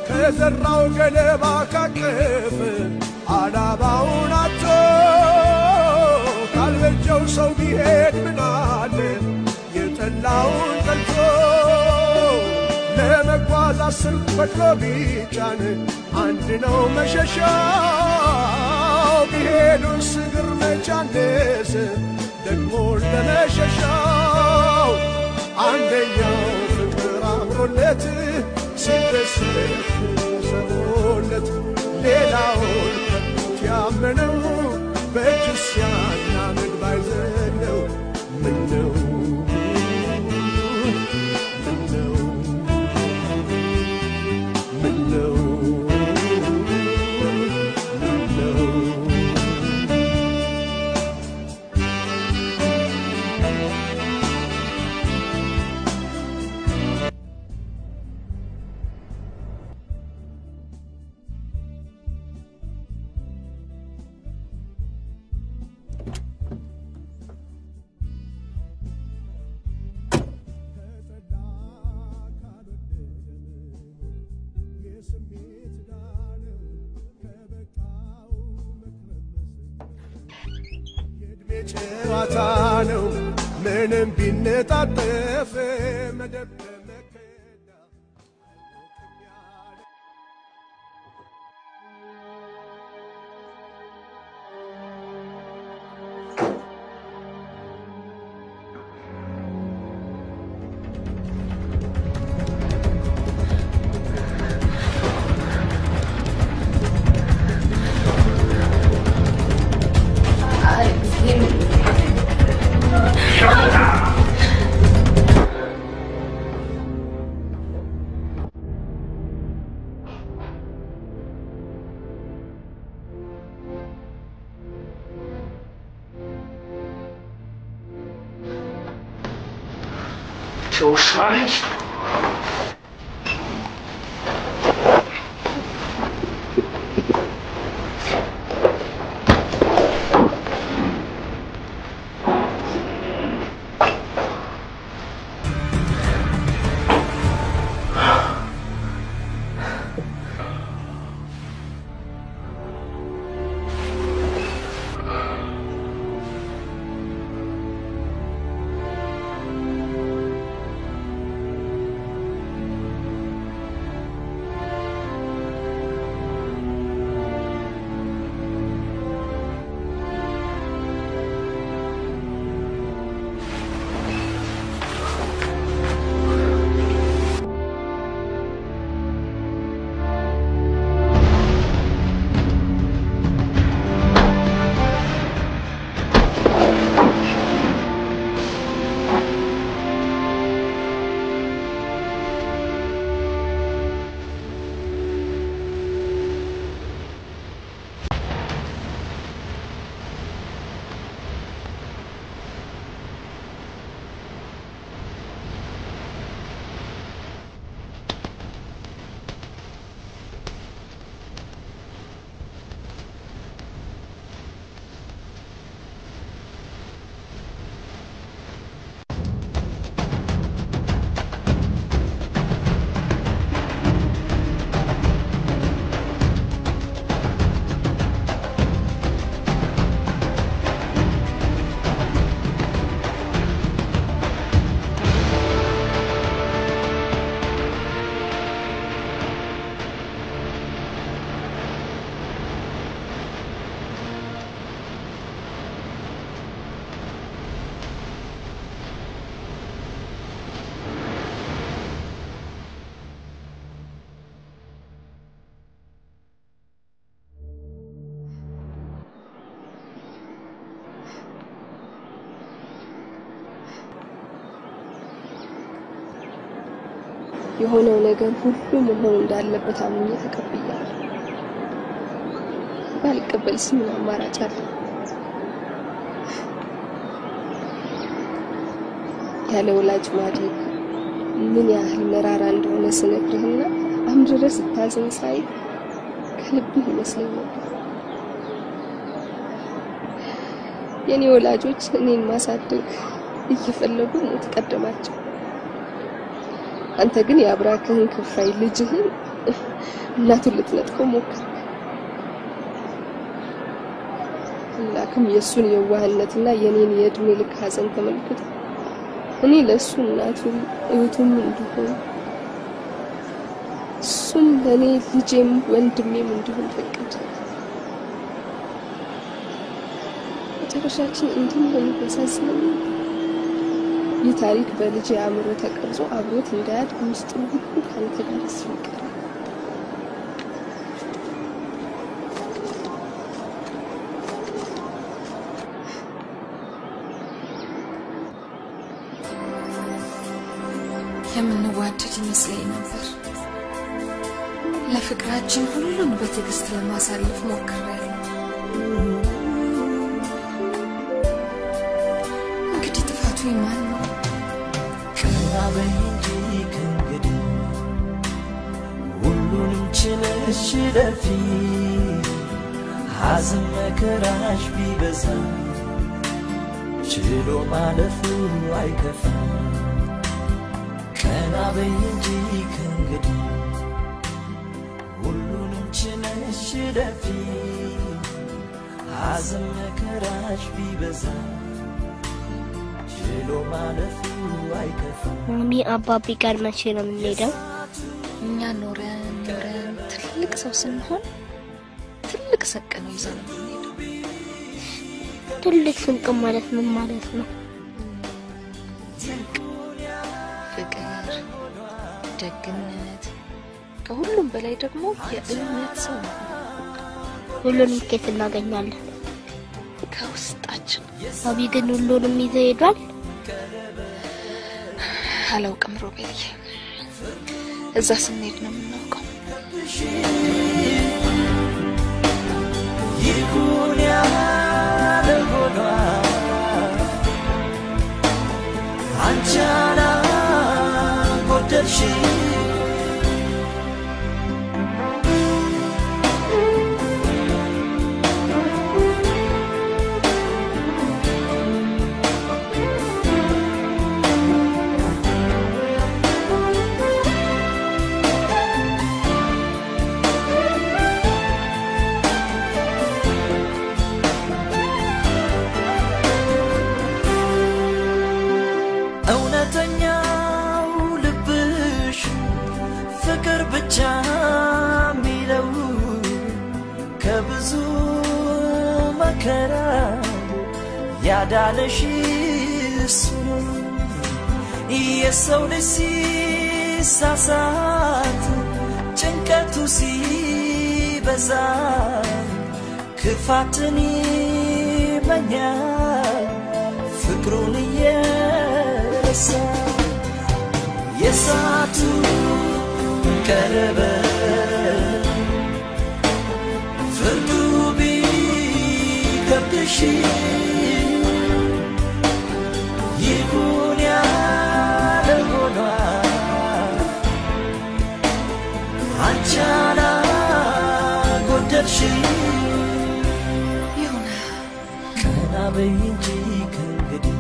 ከዘራው ገለባ ካቀፈ አላባውን አጥቶ ካልበጀው ሰው ቢሄድ ምናለ የጠላውን ጠልቶ። ለመጓዝ 10 በቅሎ ቢጫን አንድ ነው መሸሻው። ቢሄዱስ እግር መቻነስ ደግሞ ለመሸሻው። አንደኛው ፍቅር አምሮለት ሲደሰት ሰሞለት፣ ሌላውን ከቶት ያመነው በእጅ ሲያናምድ ባይዘለው። ምነው ምነው ምነው ምነው። ጨዋታ ነው ምንም ቢነጣጠፍ መደብ በመከዳ። የሆነው ነገር ሁሉ መሆን እንዳለበት አምኜ ተቀብያለሁ። ባልቀበልስ ምን አማራጭ አለ? ያለ ወላጅ ማደግ ምን ያህል መራራ እንደሆነ ስነግርህና አምርረህ ስታዝን ሳይ ከልብህ ይመስለኝ ነበር። የኔ ወላጆች እኔን ማሳደግ እየፈለጉ ሞት ቀደማቸው። አንተ ግን የአብራክህን ክፋይ ልጅህን እናቱን ልትነጥቀው ሞከርክ። አምላክም የእሱን የዋህነትና የኔን የእድሜ ልክ ሐዘን ተመልክቶ እኔ ለእሱ እናቱም እህቱም እንድሆን እሱም ለእኔ ልጄም ወንድሜም እንዲሆን ፈቀደ። መጨረሻችን እንዲህ መሆኑ ቢያሳዝነኝም ይህ ታሪክ በልጄ አእምሮ ተቀርጾ አብሮት እንዳያድግ ምስጢሩ ሁሉ ከአንተ ጋር እዚሁ ይቀራል። የምንዋደድ ይመስለኝ ነበር። ለፍቅራችን ሁሉን በትዕግስት ለማሳለፍ ሞክሬያለሁ። እንግዲህ ጥፋቱ የማን ነው? ቀና በይ እንጂ ከእንግዲህ ሁሉንም ችለሽ እለፊ። ሐዘን መከራሽ ቢበዛ ችሎ ማለፉ አይከፋም። ቀና በይ እንጂ ከእንግዲህ ሁሉንም ችለሽ እለፊ። ሐዘን መከራሽ ቢበዛ ችሎ ማለፉ አይከፋም። ማሚ አባቢ ጋር መቼ ነው የምንሄደው? እኛ ኖረን ኖረን ትልቅ ሰው ስንሆን ትልቅ ስንቅ ነው ይዘን የምንሄደው። ትልቅ ስንቅ ማለት ምን ማለት ነው? ስንቅ ፍቅር፣ ደግነት፣ ከሁሉም በላይ ደግሞ የእምነት ሰው መሆን። ሁሉንም ከየት እናገኛለን? ከውስጣችን። ባቢ ግን ሁሉንም ይዞ ሄዷል? አላውቅም ሮቤልዬ፣ እዛ ስንሄድ ነው የምናውቀው። ይሁን ያለ ሆኗል። አንቺ አላጎደልሽም። እውነተኛው ልብሽ ፍቅር ብቻ የሚለው ከብዙ መከራ ያዳነሽ እሱ ነው። የሰው ልጅ ሲሳሳት ጭንቀቱ ሲበዛ ክፋትን ይመኛል ፍቅሩን እየረሳ። የሰዓቱ ቀረበ ፍርዱ ቢከብድሽ ይሁን ያለ ሆኗል። አንቺ አላጎደልሽም። ቀና በይ እንጂ ከእንግዲህ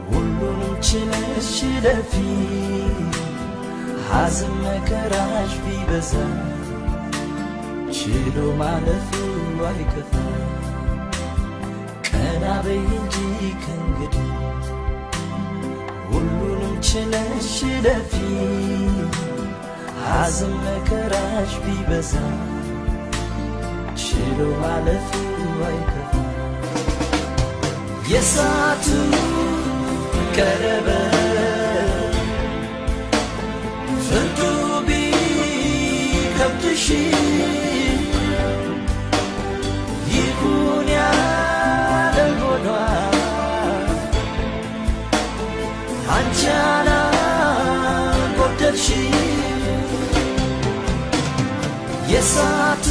ሁሉንም ችለሽ እለፊ። ሐዘን መከራሽ ቢበዛ ችሎ ማለፉ አይከፋም። ቀና በይ እንጂ ከእንግዲህ ሁሉንም ችለሽ እለፊ። ሐዘን መከራሽ ቢበዛ ችሎ ማለፉ አይከፋም። የሰዓቱ ቀረበ ፍርዱ ቢከብድሽ ይሁን ያለ ሆኗል። አንቺ አላጎደልሽም። የሰዓቱ